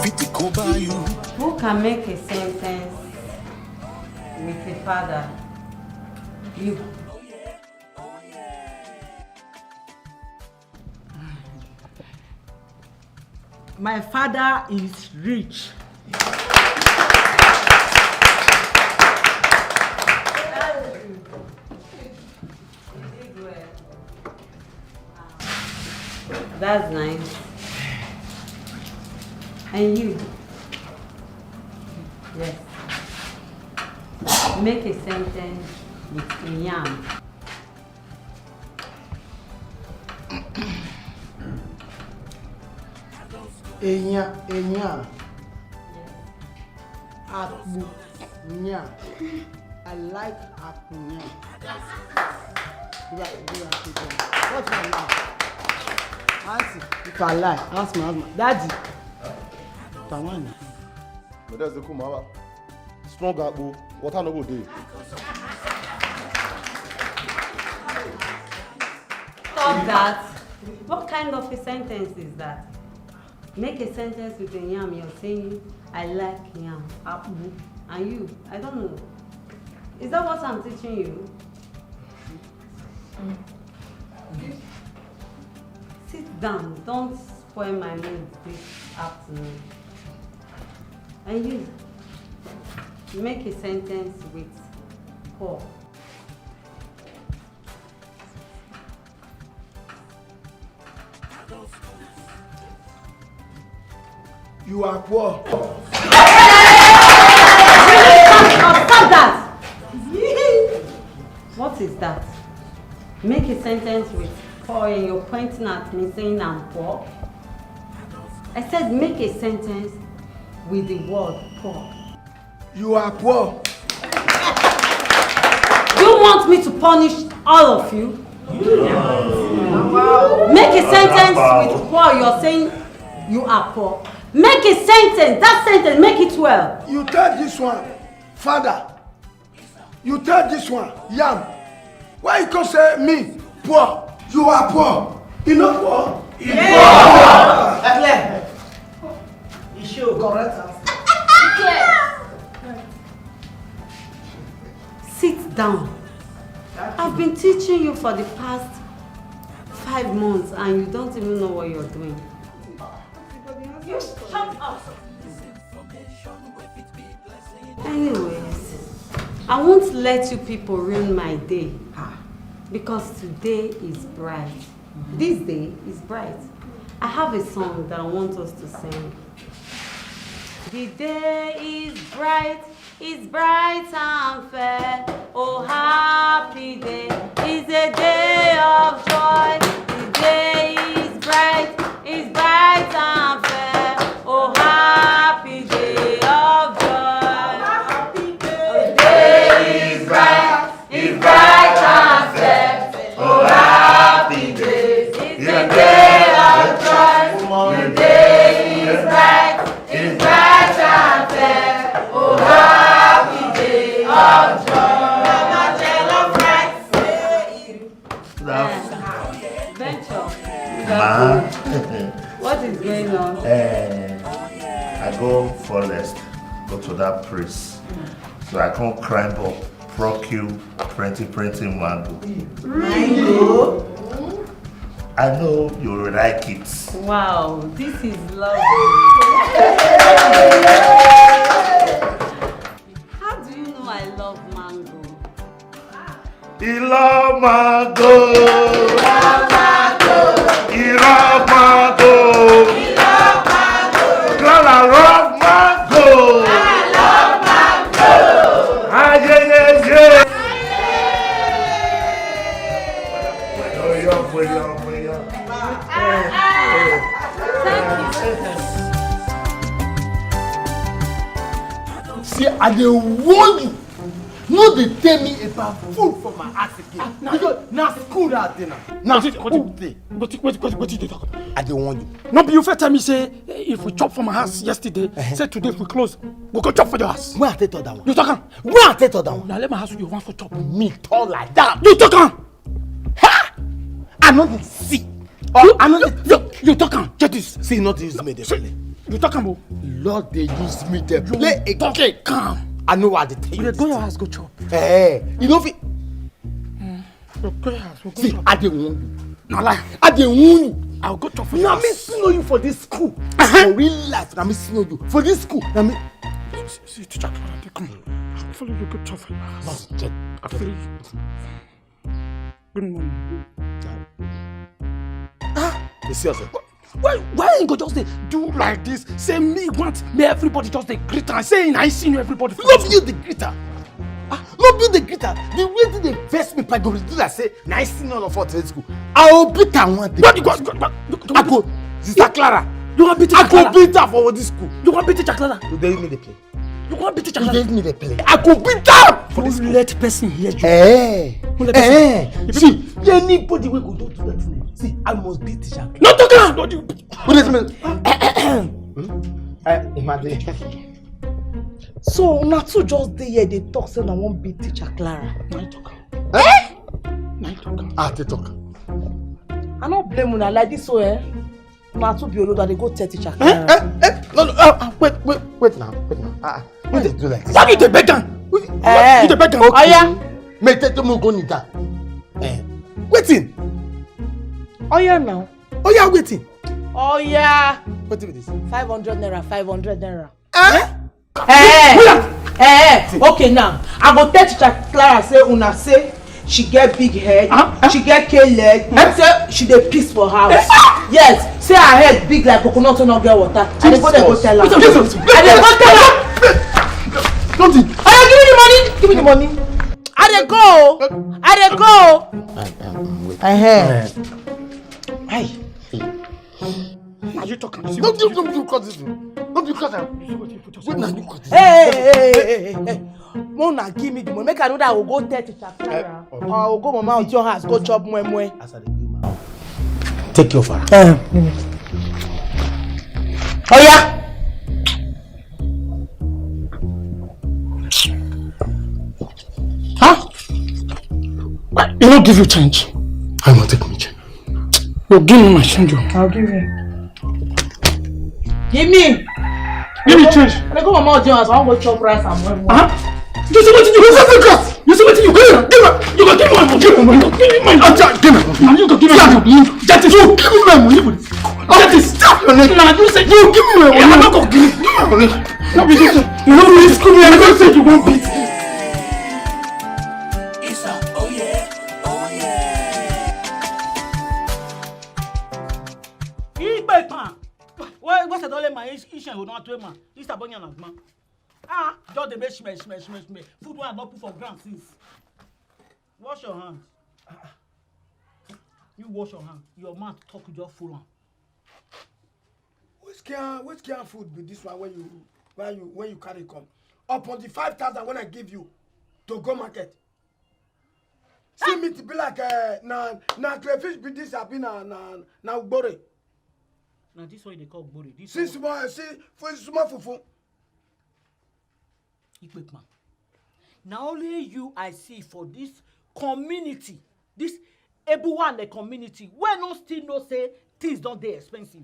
fit cover you. Who can make a sentence with a father? You. My father is rich. That's nice. And you? Yes. Make a sentence with yam. Enya, enya. Akpu, nya. I like akpu, nya. What if I lie? Auntie, if I lie, ask my husband. Daddy, if I want. Madam Zeku Mawa. Strong akpu, water no go dey. Stop that. What kind of a sentence is that? Make a sentence with a yam. You're saying, "I like yam, akpu." And you, I don't know. Is that what I'm teaching you? Sit down. Don't spoil my mood this afternoon. And you, make a sentence with poor. You are poor. Stop that! What is that? Make a sentence with poor and you're pointing at me saying I'm poor? I said make a sentence with the word poor. You are poor. Do you want me to punish all of you? Make a sentence with poor. You're saying you are poor. Make a sentence. That sentence, make it well. You tell this one, father. You tell this one, yam. Why you come say me poor? You are poor. You no poor. You poor. Clear. You show correct answer. Sit down. I've been teaching you for the past five months and you don't even know what you're doing. You shut up. Anyways, I won't let you people ruin my day, ah, because today is bright. This day is bright. I have a song that I want us to sing. The day is bright, it's bright and fair. Oh, happy day, it's a day of joy. The day is bright, it's bright and fair. Oh, happy day of joy. The day is bright, it's bright and fair. Oh, happy day, it's a day of joy. The day is bright, it's bright and fair. Oh, happy day of joy. Mama, tell us right. Good afternoon. Venture. Ma. What is going on? Eh, I go forest, go to that priest. So I come climb up, procure plenty, plenty mango. Mango? I know you will like it. Wow, this is lovely. How do you know I love mango? He love mango. He love mango. He love mango. Girl, I love mango. I love mango. Ah, yeah, yeah, yeah. Way up, way up, way up. Thank you. See, I dey warn you. No dey tell me about food for my house again. Because na school that day now. Na school day. Wetin, wetin, wetin, wetin you dey talk? I dey warn you. No be you first tell me say, eh, if we chop for my house yesterday, say today if we close, we go chop for your house. When I take talk that one? You talk am. When I take talk that one? Now let my house you want for chop. Me tall like that. You talk am. Ha! I no dey see. Oh, I no dey you, you talk am. Get this. See, not use me dey play. You talk am o. Lord dey use me dey play again. Calm. I know what I dey tell you. We dey go your house go chop. Eh, you no fit. Go your house, go chop. See, I dey warn you. Na lie. I dey warn you. I go chop for your house. Na me senior you for this school. Uh-huh. For real life, na me senior you for this school. Na me. See, see, teacher Clara dey come. I follow you go chop for your house. I follow you. Good morning. Ah, you see yourself. Why, why you go just dey do like this? Say me want me everybody just dey greet and say I see you everybody. No be you the greeter. Ah, no be the greeter. The way they dey vex me, I go do that. Say na I see none of us in school. I will beat am one day. What you go? Go, go, go, go, I go. Sister Clara. You wan beat I go Clara? Beat her for this school. You wan beat teacher Clara? You dey me dey play. You wan beat teacher Clara? You dey me dey play. I go beat her for this school. Let person hear you. Eh. Who let person? Eh. See, anybody wey go do do that thing, see, I must beat teacher Clara. No talk am. No do. Who dey me? Eh, imagine. So una two just dey here dey talk say una wan beat teacher Clara. Na you talk am. Eh? Na you talk am. Ah, they talk. I no blame una like this so, eh? Una two be olodo, I dey go tell teacher Clara. Eh? Eh? No, no, ah, ah, wait, wait, wait now, wait now. Ah, ah, what dey do like this? Why you dey beg am? Why you dey beg am? Okay. Oya. Me tell you, go kneel down. Eh. Wetin? Oya now. Oya, wetin? Oya. Wetin be this? Five hundred naira, five hundred naira. Eh? Eh, eh, okay now. I go tell teacher Clara say una say she get big head, she get K leg, say she dey piss for house. Yes, say her head big like coconut wey no get water. I dey go there go tell her. Jesus. I dey go tell her. Don't you? Oya, give me the money. Give me the money. I dey go. I dey go. I, I, I'm waiting. Eh. Hey. Na you talk am. No, no, no, no, cut this one. No, you cut am. Wait, na you cut this. Hey, hey, hey, hey, hey, hey. Mo na give me the money. Make I know that I go go tell teacher Clara. Eh, okay. Or I go go mama with your house, go chop moi moi. As I dey give my own. Take your fara. Eh. Oya. Huh? Why? You no give you change. I wan take me change. You give me my change o. I'll give you. Give me. Give me change. I dey go mama Ojo house, I wan go chop rice and moi moi. Huh? You see wetin you do? You see wetin you do? Give me, you go give me my money. Give me my money. Give me my money. Aja, give me. Na you go give me my money. That is you give me my money. That is stop your name. Na you say you give me my money. I no go give. Give me my money. No be this. You no be this. Come here. I go say you wan beat me. Isa, oh yeah, oh yeah. Igbe pan. Why, why say don't let my ish, ish, you don't want to man. This is about your man. Ah, just dey make shme, shme, shme, shme. Food wey I no put for ground since. Wash your hand. You wash your hand. Your mouth talk, you just full am. Which kind, which kind food be this one when you, when you, when you carry come? Upon the five thousand when I give you to go market. See meat be like, eh, na, na crayfish be this, abi na, na, na ugbore. Na this one they call ugbore. This see one small, see, for small fufu. Ikpekman. Na only you I see for this community, this Ebuwale community, wey no still know say things don dey expensive.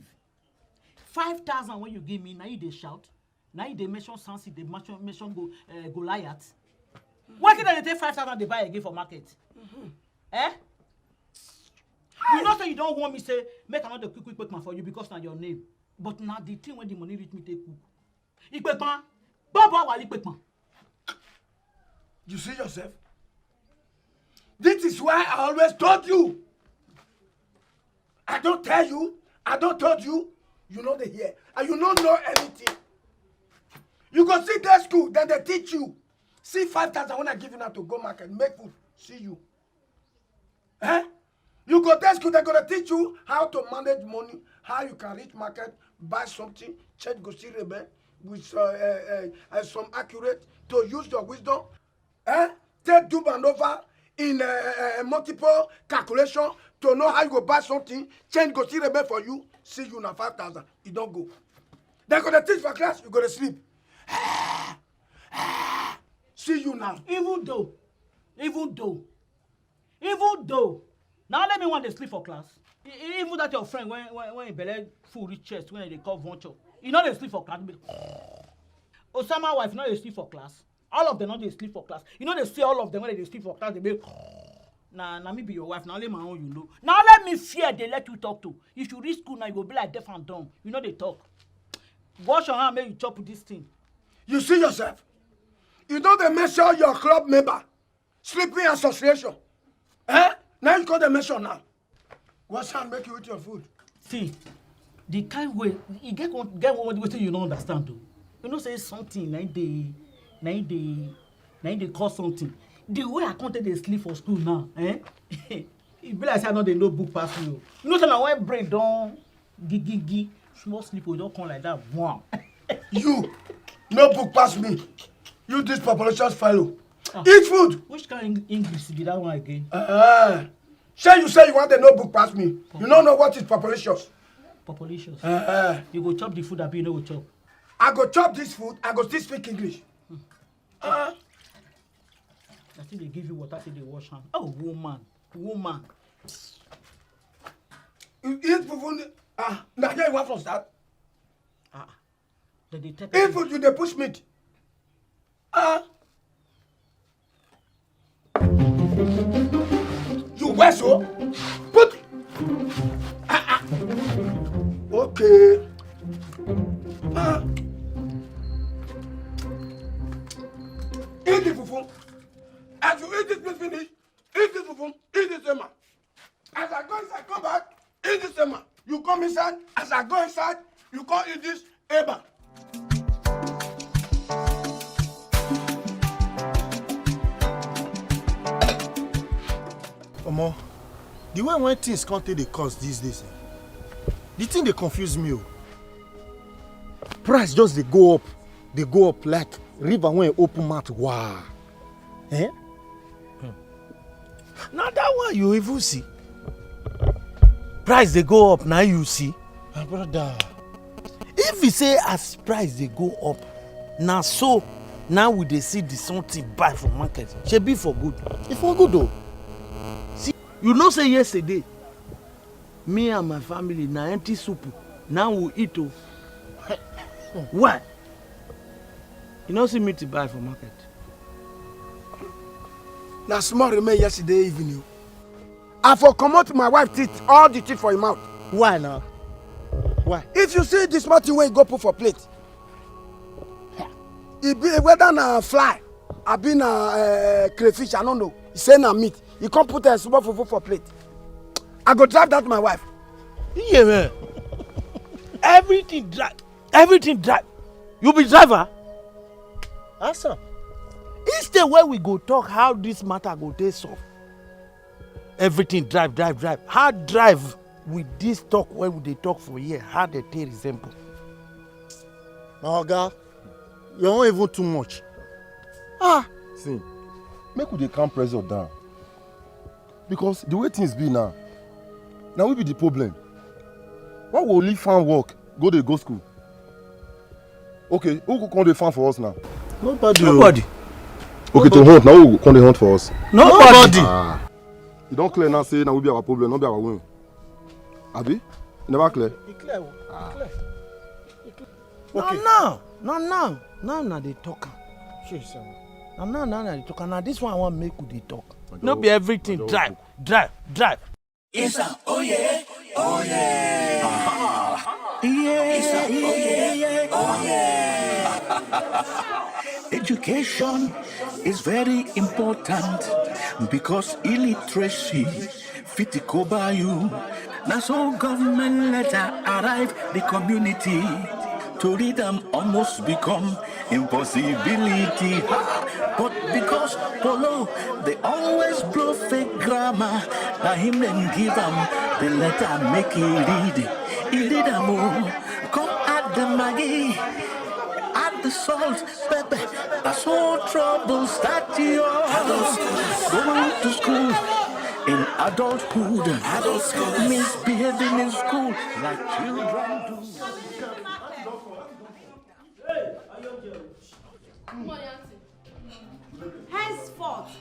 Five thousand when you give me, na you dey shout, na you dey mention Samson, dey mention, mention Go-, eh, Goliath. Wetin dem dey take five thousand dey buy again for market? Eh? You know say you don warn me say make I no dey quick quick quick man for you because na your name. But na the thing when the money reach me take cook. Ikpekpan, Bobo Awali Ikpekpan. You see yourself? This is why I always told you. I don't tell you, I don't told you, you know the here. And you don't know anything. You go see that school, then they teach you. See five thousand when I give you now to go market, make food. See you. Eh? You go there school, they're gonna teach you how to manage money, how you can reach market, buy something, change go see rebel. with uh, uh, uh, uh, some accurate to use your wisdom, eh? Take do maneuver in uh, uh, uh, multiple calculation to know how you go buy something, change go still remain for you. See you na five thousand, you don go. Dem go dey teach for class, you go dey sleep. See you now. Even though, even though, even though, now let me one dey sleep for class. E- e- Even that your friend when when when him belle full reach chest, when they call vulture, you know they sleep for class. Osama wife, you know they sleep for class. All of them no dey sleep for class. You know they see all of them when they sleep for class. They be na na me be your wife. Now only my own you know. Now let me fear they let you talk to. If you reach school now, you go be like deaf and dumb. You know they talk. Wash your hand, make you chop this thing. You see yourself. You don dey mention your club member, sleeping association. Eh? Now you call the mention now. Wash hand, make you eat your food. See, the kind way e get one get one wetin you no understand o. You know say something na im dey na im dey na im dey cause something. The way I come take dey sleep for school now, eh? E be like say I no dey know book pass you. You know say na when brain don gigigi, small sleep go just come like that. Wow. You no book pass me. You this population fellow. Ah. Eat food. Which kind Eng- English be that one again? Uh, say you say you want the no book pass me. You no know what is population. Population. Uh, You go chop the food abi you no go chop? I go chop this food. I go still speak English. Uh, I still dey give you water, still dey wash hand. Oh, woman, woman. You eat food. Ah, na here you want from start. Ah, they dey tell If you dey push meat. Ah. You wear so? Put. Ah, ah. Okay. Ah. Eat the fufu. As you eat this meat finish, eat this fufu, eat this ema. As I go inside, come back, eat this ema. You come inside, as I go inside, you come eat this ema. Omo, the way when things come take dey cost these days, eh, the thing dey confuse me o. Price just dey go up, dey go up like river when e open mouth waa. Eh? Na that one you even see. Price dey go up, na you see. My brother. If you say as price dey go up, na so now we dey see the something buy for market. Shebi for good. E for good o. See, you know say yesterday, me and my family na empty soup na we eat o. Why? You no see meat to buy for market. Na small remain yesterday evening o. I for comot my wife teeth, all the teeth for im mouth. Why now? Why? If you see the small thing wey you go put for plate, e be whether na fly, abi na uh, crayfish, I no know. E say na meat. E come put a small fufu for plate. I go drive that my wife. Yeah, man. Everything dry. Everything dry. You be driver? Answer. Instead where we go talk how this matter go take solve. Everything drive, drive, drive. How drive with this talk where we dey talk for here? How they take resemble? My oga, your own even too much. Ah, see, make we dey calm pressure down. Because the way things be now, na we be the problem. Why we leave farm work, go dey go school? Okay, who go come dey farm for us now? Nobody. Nobody. Okay, to hunt, na who go come dey hunt for us? Nobody. Ah, e don clear now say na we be our problem, no be our own. Abi? E never clear? E clear o. Ah. E clear. Na now, na now, now na dey talk am. Shey you say am? Na now, now na dey talk am. Na this one I wan make we dey talk. No be everything drive, drive, drive. Isa, oh yeah, oh yeah. Aha. Yeah, yeah, yeah, oh yeah. Education is very important because illiteracy fit cover you. Na so government letter arrive the community. To read am almost become impossibility. Ha! But because Polo dey always blow fake grammar, na him dem give am the letter make e read. E read am o, come add the Maggi. The salt, pepper, that's all troubles that you are going to school in adulthood, misbehaving in school like children do. Henceforth,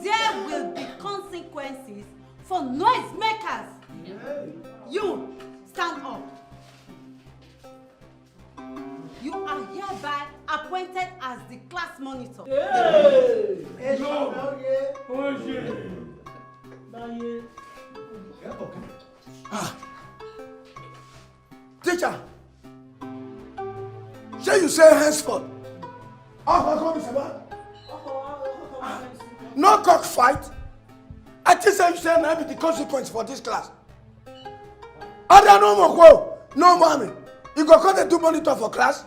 there will be consequences for noisemakers. You, stand up. You are hereby appointed as the class monitor. Ah. Teacher, shey you say henceforth? Ah, how come it's a man? No cock fight. I think say you say na be the consequence for this class. Ada no more go, no mommy. You go come dey do monitor for class?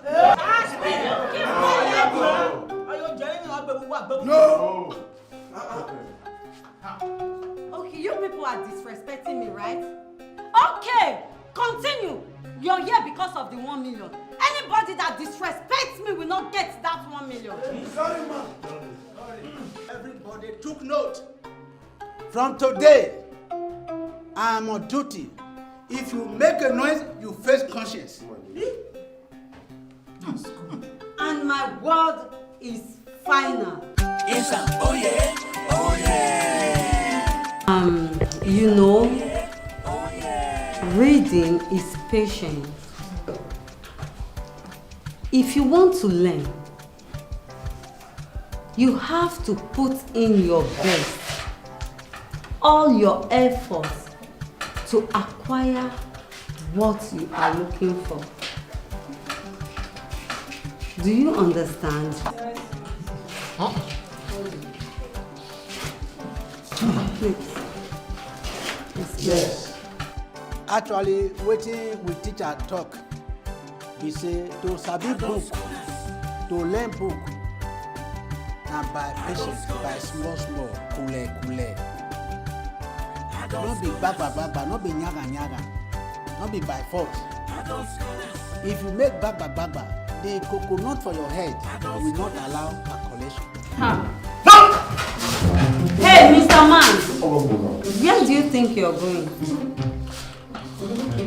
No. Okay, you people are disrespecting me, right? Okay, continue. You're here because of the one million. Anybody that disrespects me will not get that one million. Sorry, ma. Everybody took note. From today, I am on duty. If you make a noise, you face conscience. And my word is final. Yes, sir. Oh yeah, oh yeah. Um, you know, reading is patience. If you want to learn, you have to put in your best, all your efforts to acquire what you are looking for. Do you understand? Please. Yes. Actually, wetin we teacher talk be say to sabi book, to learn book, na by patience, by small small, kule kule. No be gbagba gbagba, no be nyaga nyaga, no be by force. If you make gbagba gbagba, the coconut for your head will not allow percolation. Hey, Mister Man! Where do you think you're going?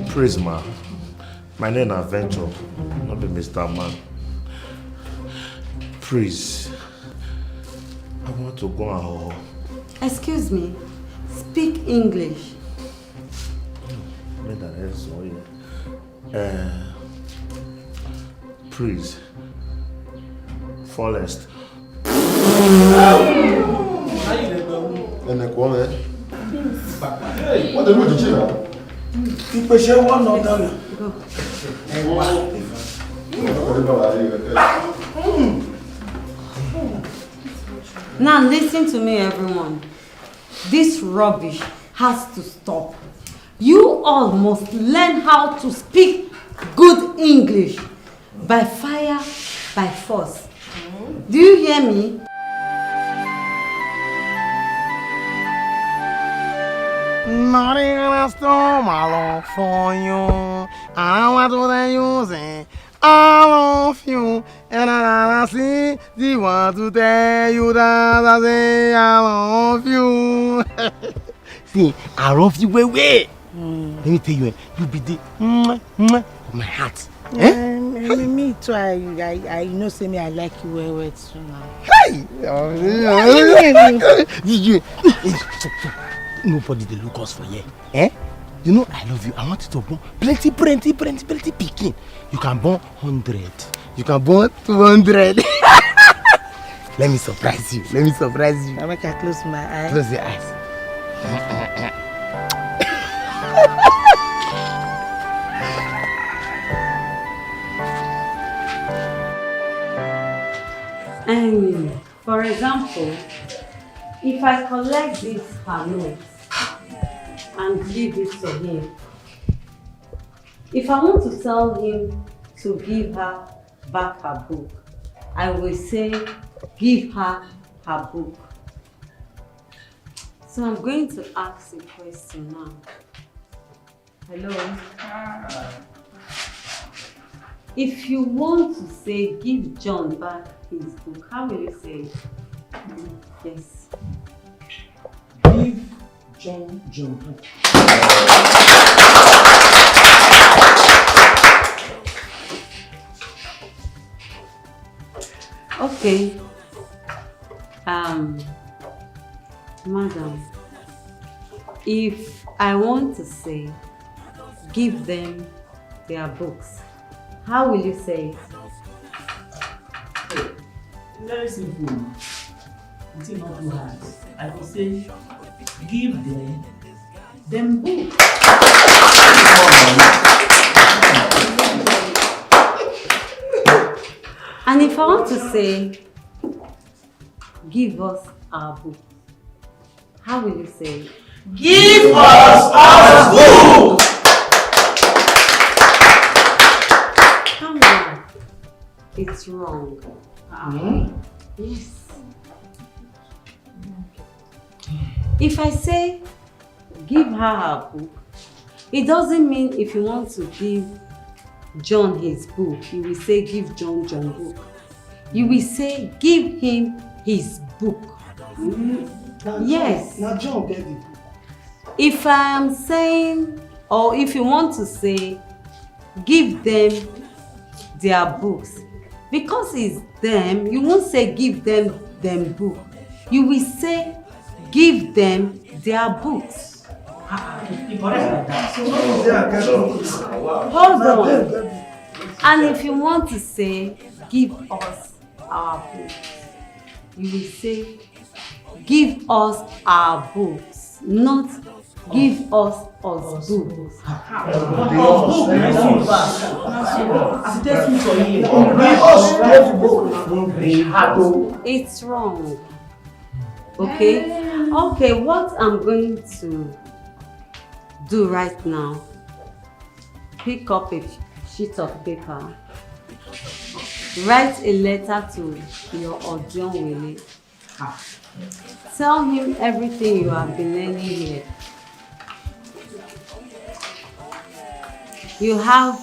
Praise, ma. My name is Venture, not be Mister Man. Please, I want to go and. Excuse me, speak English. Make that answer, yeah. Uh, please, forest. Ẹnì kan rẹ̀. Wọ́n ti mú ìdíje rà. Ìpèsè wọn nọ dáná. Now listen to me, everyone. This rubbish has to stop. You all must learn how to speak good English by fire, by force. Do you hear me? Nothing gonna stop my love for you. I want to tell you say I love you, and I see the want to tell you that I say I love you. See, I love you well well. Let me tell you, eh, you be the mwah, mwah of my heart. Eh? Um, me, me too. I, I, I know. Say me, I like you well well too now. Hey! You, nobody dey look us for here. Eh? You know I love you. I want you to born plenty, plenty, plenty, plenty pikin. You can born hundred. You can born two hundred. Let me surprise you. Let me surprise you. I make I close my eyes. Close your eyes. And for example, if I collect this her note and give it to him, if I want to tell him to give her back her book, I will say, "Give her her book." So I'm going to ask a question now. Hello? If you want to say, "Give John back his book," how will you say it? Yes. Give John John book. Okay. Um, madam, if I want to say, "Give them their books," how will you say it? Very simple. It's not too hard. I will say, "Give them them book." And if I want to say, "Give us our book," how will you say it? Give us our book! Come on. It's wrong. Yes. If I say, "Give her her book," it doesn't mean if you want to give John his book, you will say, "Give John John book." You will say, "Give him his book." Yes. Now John get the book. If I am saying, or if you want to say, "Give them their books," because it's them, you won't say, "Give them them book." You will say, "Give them their books." It correct like that. Hold on. And if you want to say, "Give us our books," you will say, "Give us our books," not "Give us us books." But our book na book back. As it takes me for here. Give us book. It's wrong. Okay? Okay, what I'm going to do right now, pick up a sheet of paper, write a letter to your Odionwele. Tell him everything you have been learning here. You have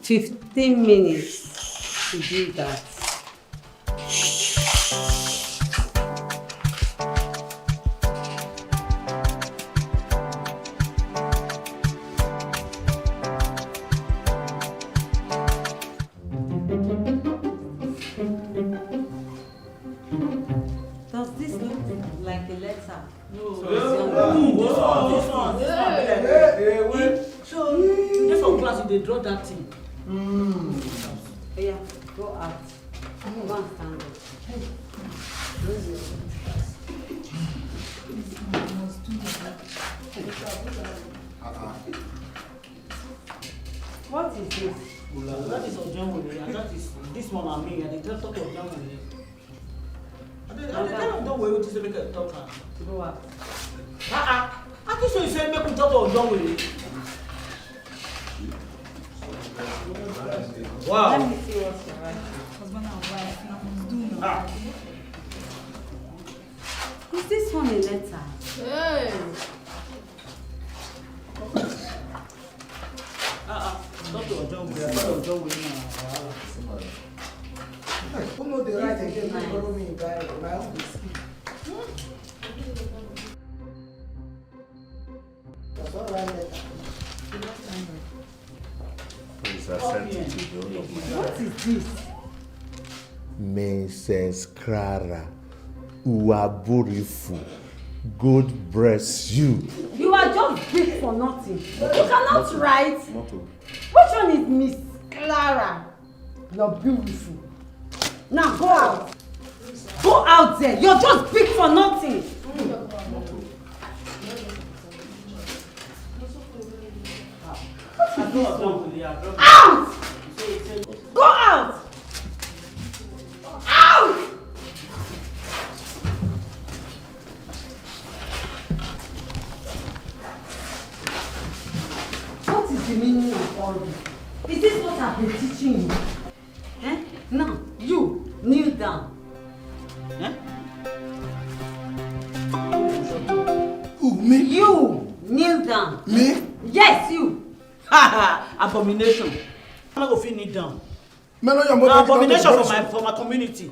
fifteen minutes to do that. Does this look like a letter? No. So you dey for class, you dey draw that thing. Mm. Yeah, go out. Go and stand up. What is this? That is Odionwele, and that is this one and me. I dey tell talk Odionwele. I dey, I dey tell Odionwele wetin say make I talk am. Go out. Ah ah. I think so you say make we talk Odionwele. Wow. Let me see what's your right. Husband and wife, na must do now. Ah. Is this one a letter? Hey. Ah ah. Not Odionwele. I thought Odionwele na wahala. Who know the right again? Don't borrow me, guy. My own is sleep. That's all right, letter. Please accept it with the whole of my heart. What is this? Missus Clara Uwaburifu, God bless you. You are just big for nothing. You cannot write. Which one is Miss Clara? You're beautiful. Now go out. Go out there. You're just big for nothing. Out! Go out! Out! What is the meaning of all this? Is this what I've been teaching you? Eh? Now, you, kneel down. Eh? Who, me? You, kneel down. Me? Yes, you. Ha ha! Abomination. I no go fit kneel down. Melo your mother. Na abomination for my for my community.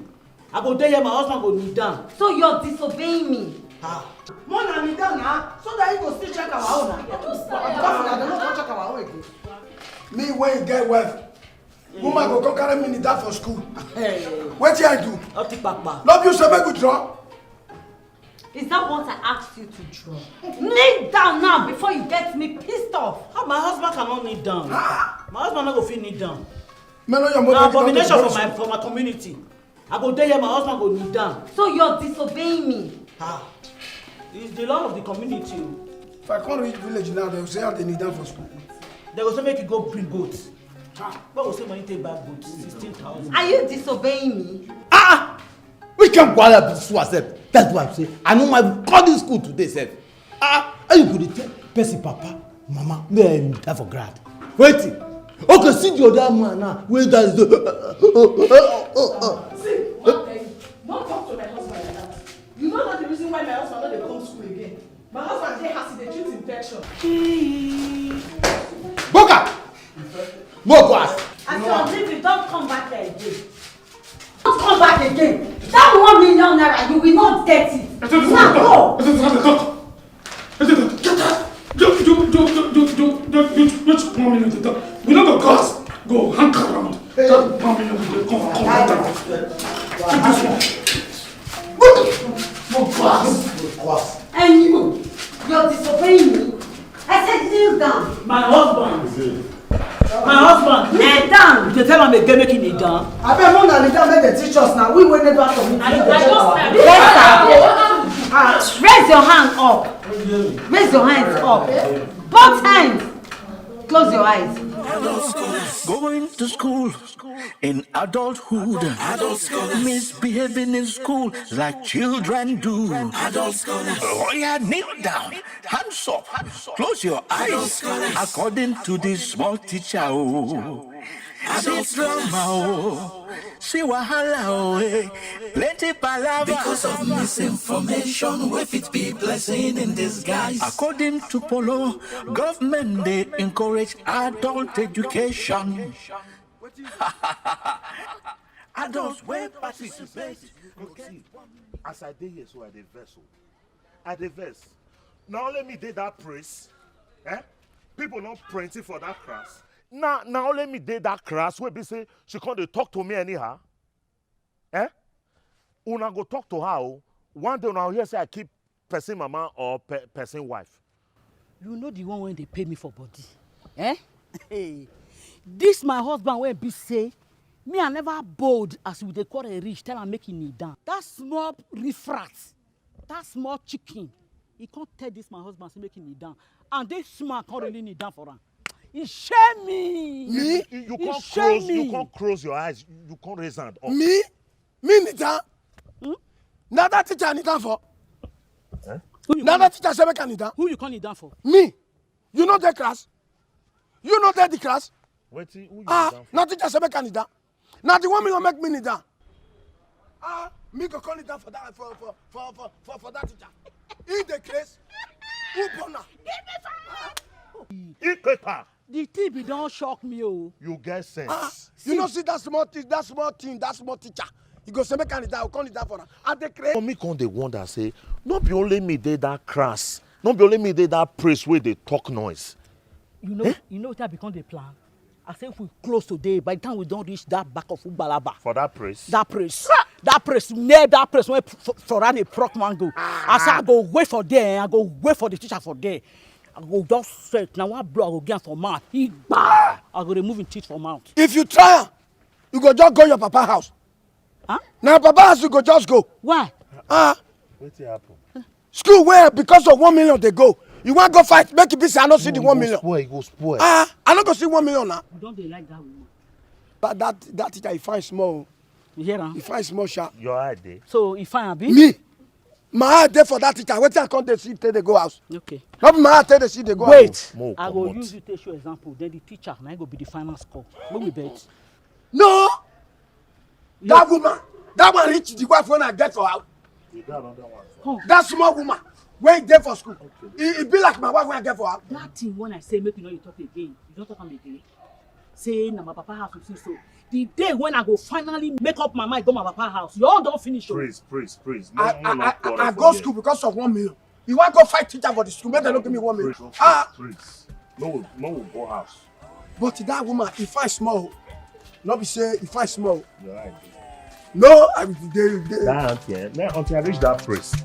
I go dey here, my husband go kneel down. So you're disobeying me? Ah. More na kneel down na, so that he go still check our own na. Because una dey no come check our own again. Me when you get wife, woman go come carry me kneel down for school. Wetin I do? Oti papa. No be you say make we draw. Is that what I asked you to draw? Kneel down now before you get me pissed off. How my husband cannot kneel down? Ah! My husband no go fit kneel down. Man, no, your mother. Na abomination for my for my community. I go dey here, my husband go kneel down. So you're disobeying me. Ah, it's the law of the community. If I come reach village now, they will say how they kneel down for school. They go say make you go bring goat. Ah, where go say money take buy goat? Sixteen thousand. Are you disobeying me? Ah! Which kind of wahala be this one sef? That's why I say I no mind call this school today sef. Ah, how you go dey tell person papa, mama, make dem die for ground? Wetin? Okay, see the other man now wey die so. See, one thing, no talk to my husband like that. You no know the reason why my husband no dey come school again. My husband dey house, he dey treat infection. Boka! Mo go ask. As you are leaving, don't come back here again. Don't come back again. That one million naira, you will not get it. Now go. Get out. Which one million to talk? We no go cause go hang around. That one million we dey come come later. Take this one. Go class. And you, you're disobeying me. I said kneel down. My husband. My husband. Kneel down. You dey tell am again make he kneel down. Abeg, make una kneel down make dem teach us now. We wey never commit. I, I just, I just, Raise your hand up. Raise your hands up. Both hands. Close your eyes. Going to school in adulthood, misbehaving in school like children do. Adult scholars. Oh yeah, kneel down, hands up, close your eyes. According to the small teacher, oh, adult scholars. See wahala, oh, eh. Plenty palava because of misinformation wey fit be blessing in disguise. According to Polo, government dey encourage adult education. Adults wey participate go get. As I dey here so, I dey vex o. I dey vex. Na only me dey that place. Eh? People no plenty for that class. Na na only me dey that class wey be say she come dey talk to me anyhow. Eh? Una go talk to her o. One day una go hear say I keep person mama or pe person wife. You know the one wey dey pay me for body. Eh? This my husband wey be say me I never bold as we dey quarrel reach tell am make he kneel down. That small riffraff, that small chicken, he come tell this my husband say make he kneel down, and this man come really kneel down for am. He shame me. Me? You, you, you come close, me. You come close your eyes. You come raise hand up. Me? Me kneel down? Hmm? Na that teacher I kneel down for. Eh? Na that teacher say make I kneel down. Who you come kneel down for? Me. You no dey class? You no dey the class? Wetin? Who you ah, kneel down for? Na teacher say make I kneel down. Na the one me go make me kneel down. Ah, me go come kneel down for that for for for for for, for that teacher. He dey craze. Who born am? Give me fire. He paper. The thing be don shock me o. You get sense. Ah, you no see that small thing, that small thing, that small teacher. You go say make I kneel down, come kneel down for am. I dey craze. Me come dey wonder say, no be only me dey that class, no be only me dey that place wey dey talk noise. You know, eh? You know wetin I become dey plan? I say if we close today, by the time we don reach that back of Ugbalaba. For that place? That place. That place, near that place where F-, F-, Foran a proc man go. I say I go wait for there, I go wait for the teacher for there. I go just set, na one blow I go give am for mouth. He gba! I go remove him teeth for mouth. If you try am, you go just go your papa house. Huh? Na your papa house you go just go. Why? Ah. Wetin happen? School where because of one million dey go. You wan go fight, make e be say I no see the one million. Spoil, e go spoil. Ah, I no go see one million na. You don dey like that woman. But that, that teacher, he fine small. You hear am? He fine small sha. Your eye dey. So he fine, abi? Me? My eye dey for that teacher. Wetin I come dey see take dey go house? Okay. No be my eye take dey see dey go house. Wait. Mo I go comot. Use you take show example. Then the teacher na him go be the final score. Make we bet. No. That woman, that one reach the wife when I get for house. You get another one. Come. That small woman wey dey for school. E, e be like my wife wey I get for house. That thing when I say make you no dey talk again, you don talk am again. Say na my papa house you see so. The day when I go finally make up my mind go my papa house, your own don finish o. Praise, praise, praise. No, I, no, I, no, I, quarrel I for go here. School because of one million. You wan go fight teacher for the school, make dem no give me one million. Praise, ah, praise. No, no, go house. But that woman, e fine small. No be say e fine small. You're right. No, I dey dey. That auntie, eh? Now, until I reach that place.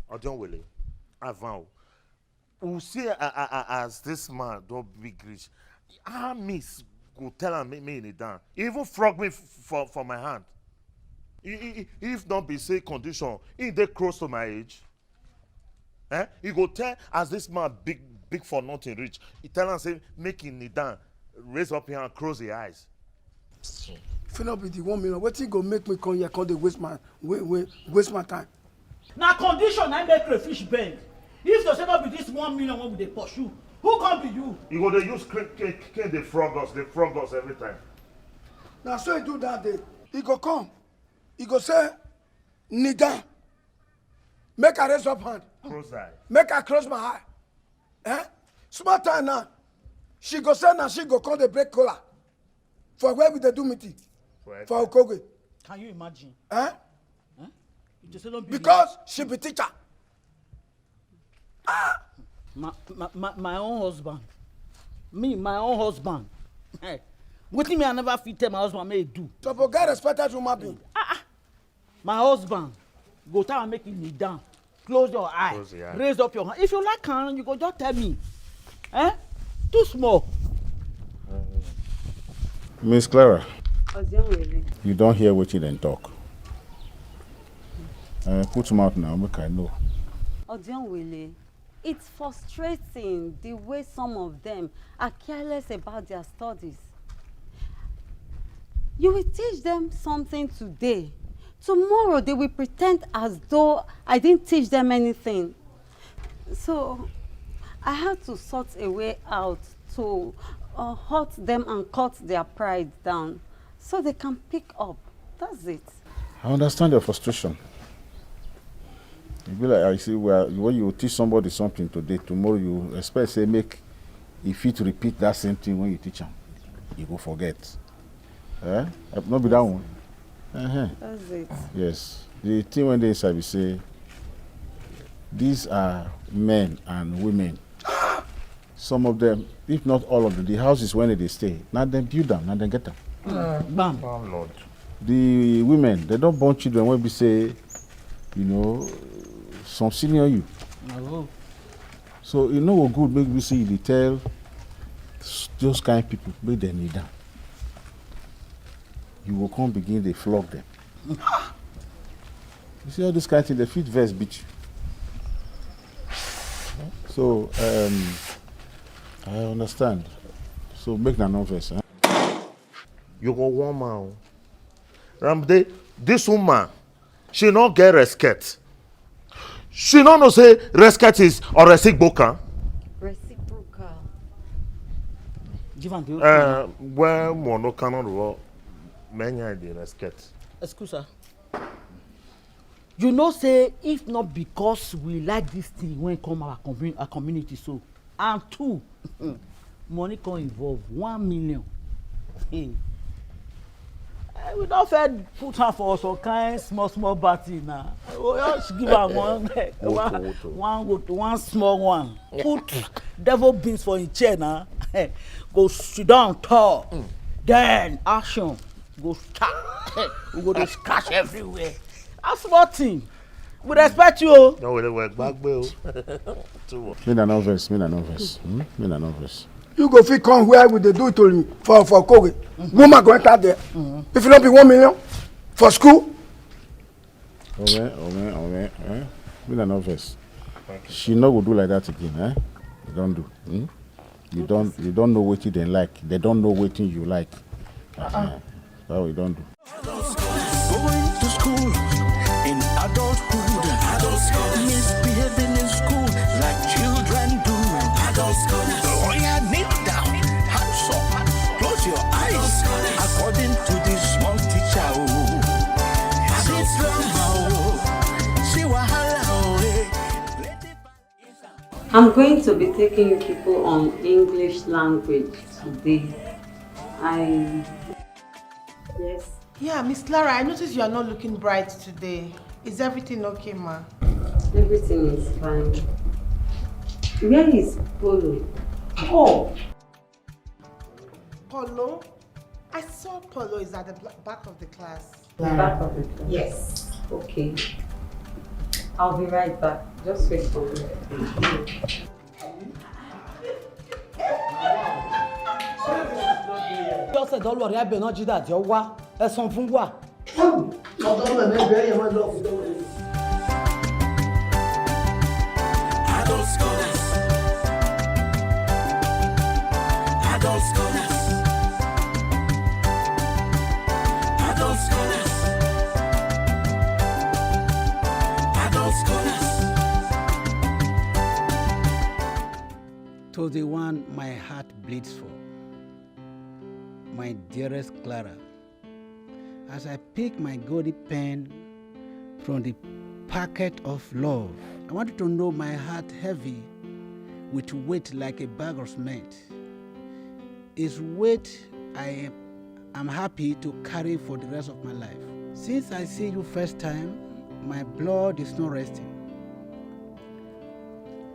Odionwele, Avan, we see a, a, a, as this man don big reach, how me s-, go tell am make, make he kneel down? He even frog me f-, for, for my hand. I, I, I, if not be say condition, he dey close to my age. Eh? He go tell as this man big, big for nothing reach. He tell am say make he kneel down, raise up him hand, close him eyes. If e no be the one million, wetin go make me come here, come dey waste my, wa-, wa-, waste my time? Na condition na im make crayfish bend. If to say no be this one million wey we dey pursue, who come be you? You go dey use cra-, cra-, cane dey frog us, dey frog us every time. Na so he do that day. He go come, he go say, "Kneel down. Make I raise up hand. Close eye. Make I close my eye." Eh? Small time now. She go say na she go come dey break kola for where we dey do meeting for Okogwe. Can you imagine? Eh? Eh? You just say don't be. Because she be teacher. Ah! My, my, my, my own husband. Me, my own husband. Hey, wetin me I never fit tell my husband make he do. Suppose get respected human being. Ah, ah. My husband go tell am make he kneel down. Close your eye. Close your eye. Raise up your hand. If you like am, you go just tell me. Eh? Too small. Miss Clara, Odionwele. You don hear wetin dem talk. Uh, put mouth now, make I know. Odionwele, it's frustrating the way some of them are careless about their studies. You will teach them something today. Tomorrow, they will pretend as though I didn't teach them anything. So, I had to sort a way out to, uh, hurt them and cut their pride down so they can pick up. That's it. I understand your frustration. E be like I say, well, when you teach somebody something today, tomorrow you expect say make e fit repeat that same thing when you teach am. You go forget. Eh? Eh, no be that one. Uh-huh. That's it. Yes. The thing wey dey inside be say these are men and women. Some of them, if not all of them, the houses wey dem dey stay, na dem build am, na dem get am. Bam. Landlord. The women, dem don born children wey be say, you know, some senior you. Oh. So e no go good make we say you dey tell s-, those kind people make dem kneel down. You go come begin dey flog them. You see all this kind thing, dem fit vex beat you. So, um, I understand. So make una no vex, eh? You go warm am o. Ramde, this woman, she no get respect. She no know say respect is reciprocal. Reciprocal. Give am the whole thing. Uh, well, mo no canon ro, many I dey respect. Excuse her. You know say if not because we like this thing wey come our commu-, our community so, and two, money come involve, one million. Hey. Eh, we don first put am for some kind small, small batty now. We just give am one, one, woto, woto. One woto, one small one. Put devil beans for him chair now. Go sit down tall. Mm. Then action. Go start. We go dey scratch everywhere. A small thing. We respect you o. No, we dey work back way o. Too much. Me na no vex, me na no vex. Hmm? Me na no vex. You go fit come where we dey do it only for, for Kogi. Mm-hmm. Woman go enter there. Mm-hmm. If you no be one million for school. Owen, Owen, Owen, eh? Me na no vex. Thank you. She no go do like that again, eh? You don do. Hmm? You don't you don't know wetin dem like. They don't know wetin you like. Uh-uh. That we don't do. Going to school in adulthood. Misbehaving in school like children do. Oh yeah, kneel down, hands up, close your eyes. According to the small teacher, oh. See drama, oh. See wahala, oh, eh. I'm going to be taking you people on English language today. I Yes. Yeah, Miss Clara, I noticed you are not looking bright today. Is everything okay, ma? Everything is fine. Where is Polo? Oh, Polo? I saw Polo is at the bla- back of the class. Back of the class. Yes. Okay. I'll be right back. Just wait for me. Just said, don't worry, I be not that your wa. That's something wa. Ọ̀dọ́ ọ̀dọ́ ẹ̀ mẹ́bẹ̀ẹ́ yẹn wọ́n lọ fún tọ́wọ́ yẹn. Adult scholars. Adult scholars. Adult scholars. Adult scholars. To the one my heart bleeds for, my dearest Clara, as I pick my golden pen from the packet of love, I want you to know my heart heavy with weight like a bag of cement. Is weight I am happy to carry for the rest of my life. Since I see you first time, my blood is not resting.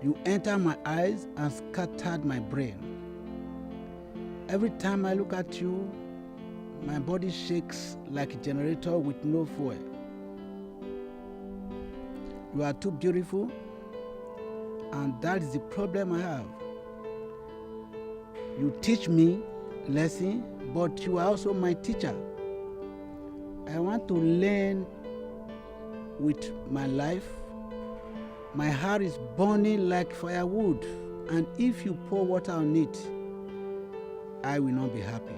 You enter my eyes and scattered my brain. Every time I look at you, my body shakes like a generator with no fuel. You are too beautiful, and that is the problem I have. You teach me lesson, but you are also my teacher. I want to learn with my life. My heart is burning like firewood, and if you pour water on it, I will not be happy.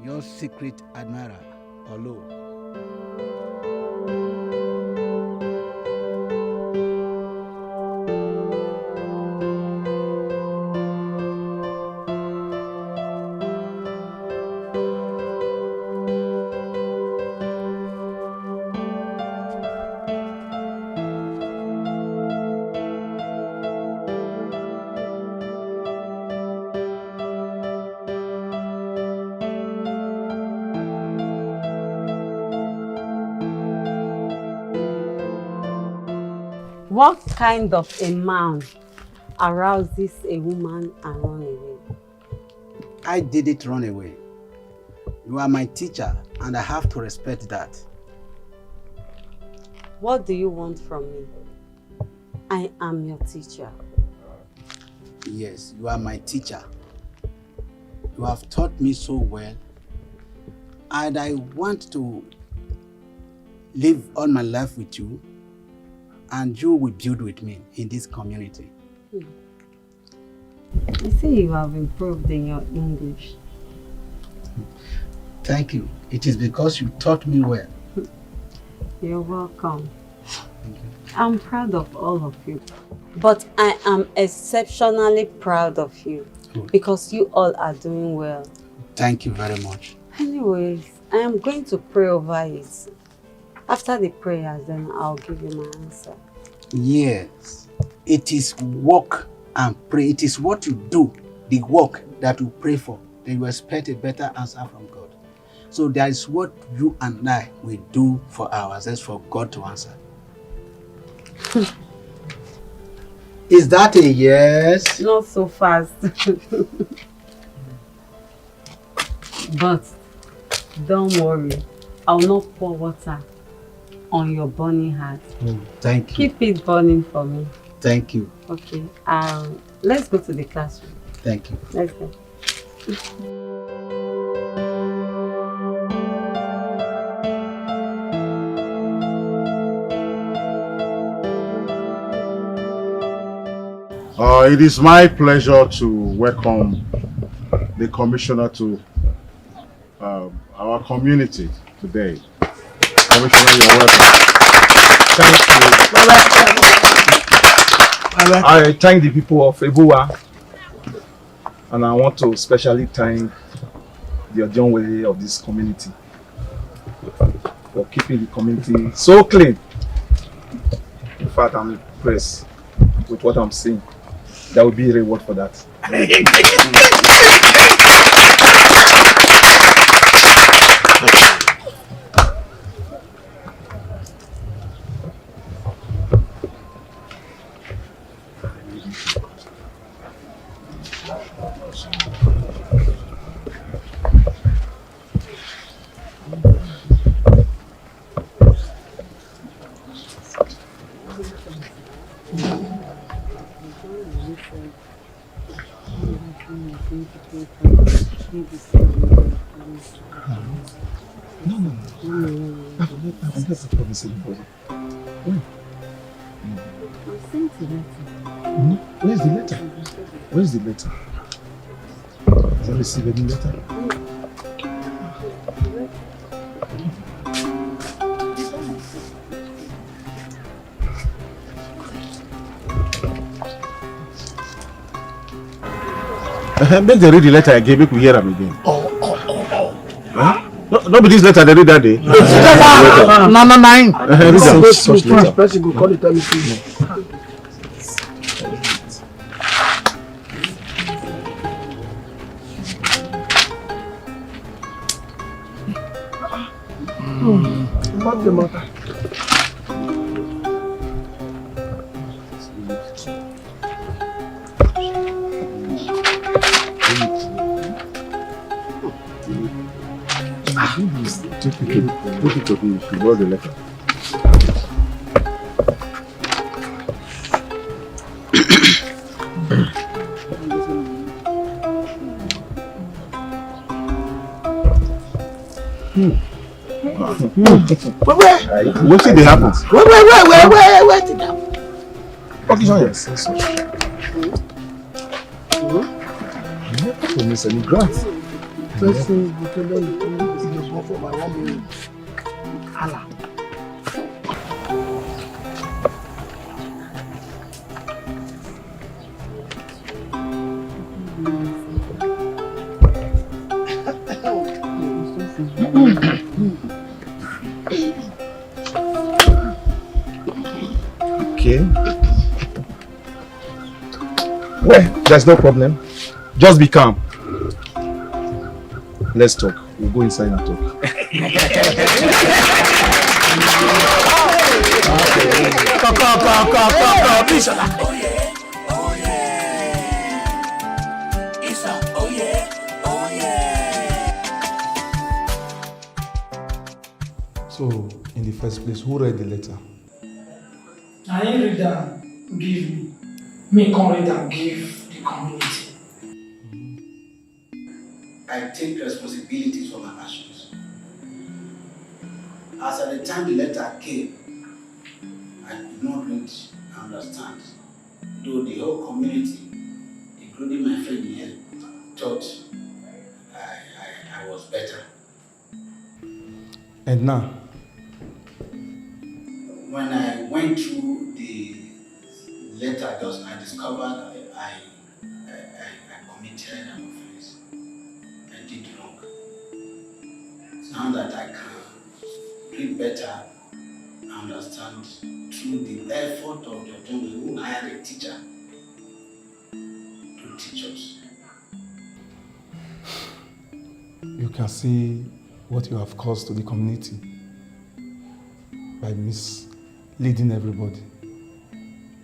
Your secret admirer, Olo. What kind of a man arouses a woman and run away? I didn't run away. You are my teacher, and I have to respect that. What do you want from me? I am your teacher. Yes, you are my teacher. You have taught me so well, and I want to live all my life with you, and you will build with me in this community. Hmm. I see you have improved in your English. Thank you. It is because you taught me well. You're welcome. Thank you. I'm proud of all of you. But I am exceptionally proud of you. Good. Because you all are doing well. Thank you very much. Anyways, I am going to pray over it. After the prayers, then I'll give you my answer. Yes. It is work and pray. It is what you do, the work that you pray for, then you expect a better answer from God. So that is what you and I will do for ourselves, for God to answer. Is that a yes? Not so fast. But don't worry, I will not pour water on your burning heart. Oh, thank you. Keep it burning for me. Thank you. Okay. Um, let's go to the classroom. Thank you. Let's go. Uh, it is my pleasure to welcome the commissioner to um, our community today. Commissioner, you're welcome. Thank you. I thank the people of Ebuwa, and I want to specially thank the Ojonwe of this community for keeping the community so clean. In fact, I'm impressed with what I'm seeing. There will be a reward for that. No, no, no. I've never, I've never promised anybody. When? I sent the letter. Hmm? Where's the letter? Where's the letter? Let me see the letter. Uh-huh. Make dem read the letter again, make we hear am again. Oh, oh, oh, oh. Huh? No, no be this letter dem read that day. Na na na him. Uh-huh, read am. Such, such letter. Person go call it, tell me, please. Not the matter. Take it to, take it to the, the letter. Hmm. Wetin dey happen? Wait, wait, wait, wait, wait, wait, wait. Okay, sorry. Yes, yes, yes. Promise any grant. Person go tell them to come and go for my one million. Allah. Okay. Well, there's no problem. Just be calm. Let's talk. We'll go inside and talk. So, in the first place, who read the letter? Na him read am give me. Me come read am give the community. I take responsibilities for my actions. As at the time the letter came, I could not read and understand, though the whole community, including my friend here, thought I, I, I was better. And now? When I went through the letter, just I discovered I, I, I, I committed an offense. I did wrong. Now that I can read better and understand through the effort of the Ojonwe who hired a teacher to teach us. You can see what you have caused to the community by misleading everybody.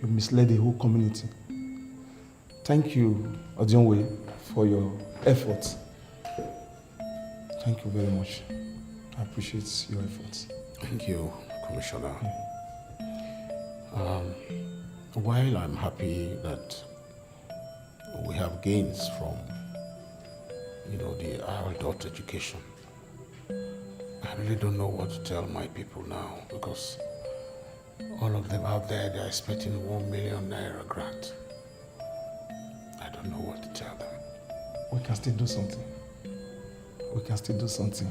You misled the whole community. Thank you, Odionwe, for your efforts. Thank you very much. I appreciate your efforts. Thank you, Commissioner. Um, while I'm happy that we have gains from, you know, the adult education, I really don't know what to tell my people now, because all of them out there, they're expecting one million naira grant. I don't know what to tell them. We can still do something. We can still do something.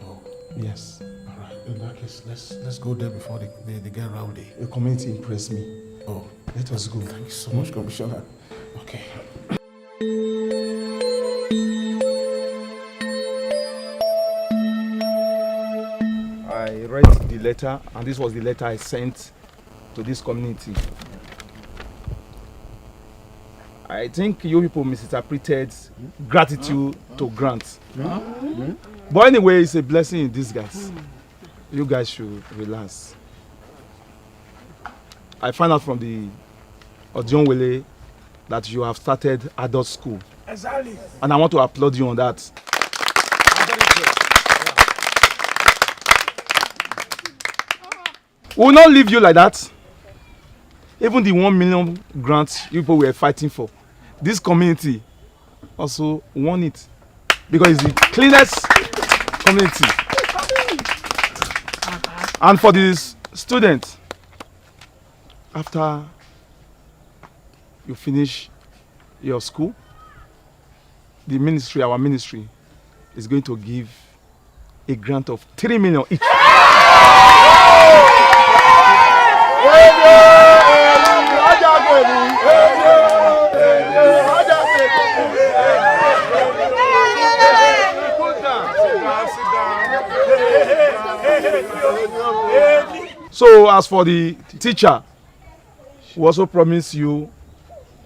Oh, Yes. all right. In that case, let's let's go there before they, they, they get rowdy. Your community impressed me. Oh, Let us go. Thank you so much, Commissioner. Okay. I read the letter, and this was the letter I sent to this community. I think you people misinterpreted gratitude to grant. But anyway, it's a blessing in disguise. You guys should relax. I found out from the Odionwele that you have started adult school. Exactly. And I want to applaud you on that. We will not leave you like that. Even the one million grant you people were fighting for, this community also won it because it's the cleanest community. And for this student, after you finish your school, the ministry, our ministry, is going to give a grant of three million each. So as for the teacher, we also promise you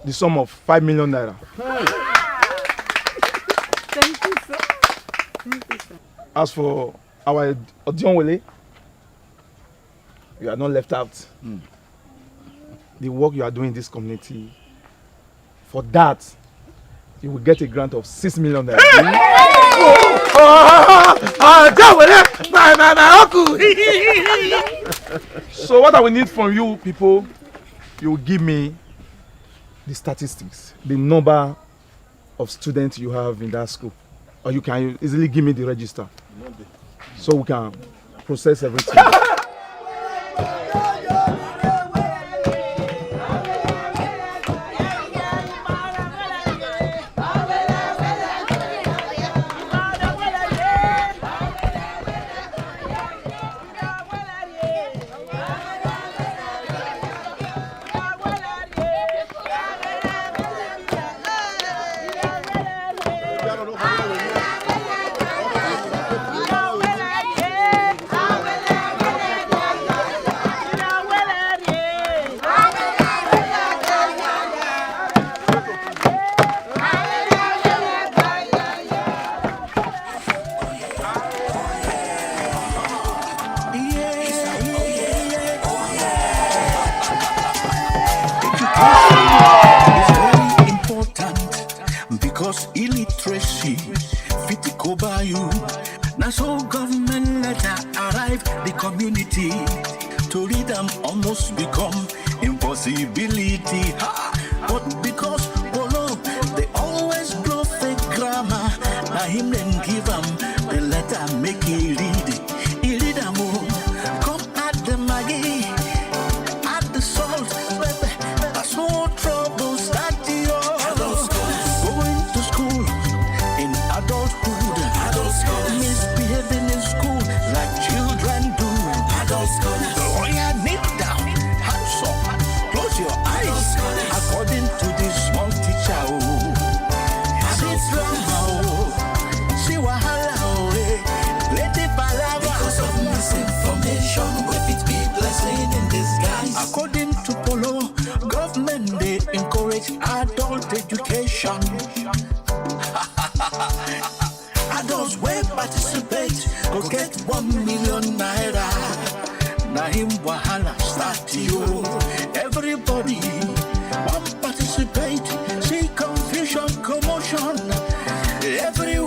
the sum of five million naira. Thank you, sir. Thank you, sir. As for our Odionwele, you are not left out. The work you are doing in this community, for that, you will get a grant of six million naira. Oh, oh, oh, oh, my, my, my uncle. So what I will need from you people, you will give me the statistics, the number of students you have in that school, or you can easily give me the register so we can process everything. Education is very important because illiteracy fit cover you. Now so government letter arrive the community to read them almost become impossibility. Ha! But because Polo they always blow fake grammar, na him dem give am the letter make he read. He read am o, come add the Maggi, add the salt, pepper. That's how trouble start yo. Going to school in adulthood, misbehaving in school like children do. Oya, kneel down, hands up, close your eyes. According to the small teacher, oh, see drama, oh, see wahala, oh, eh, plenty palava. Because of misinformation, we fit be blessing in disguise. According to Polo, government they encourage adult education. Adults wey participate go get one million naira. Na him wahala start yo. Everybody wan participate, see confusion, commotion. Every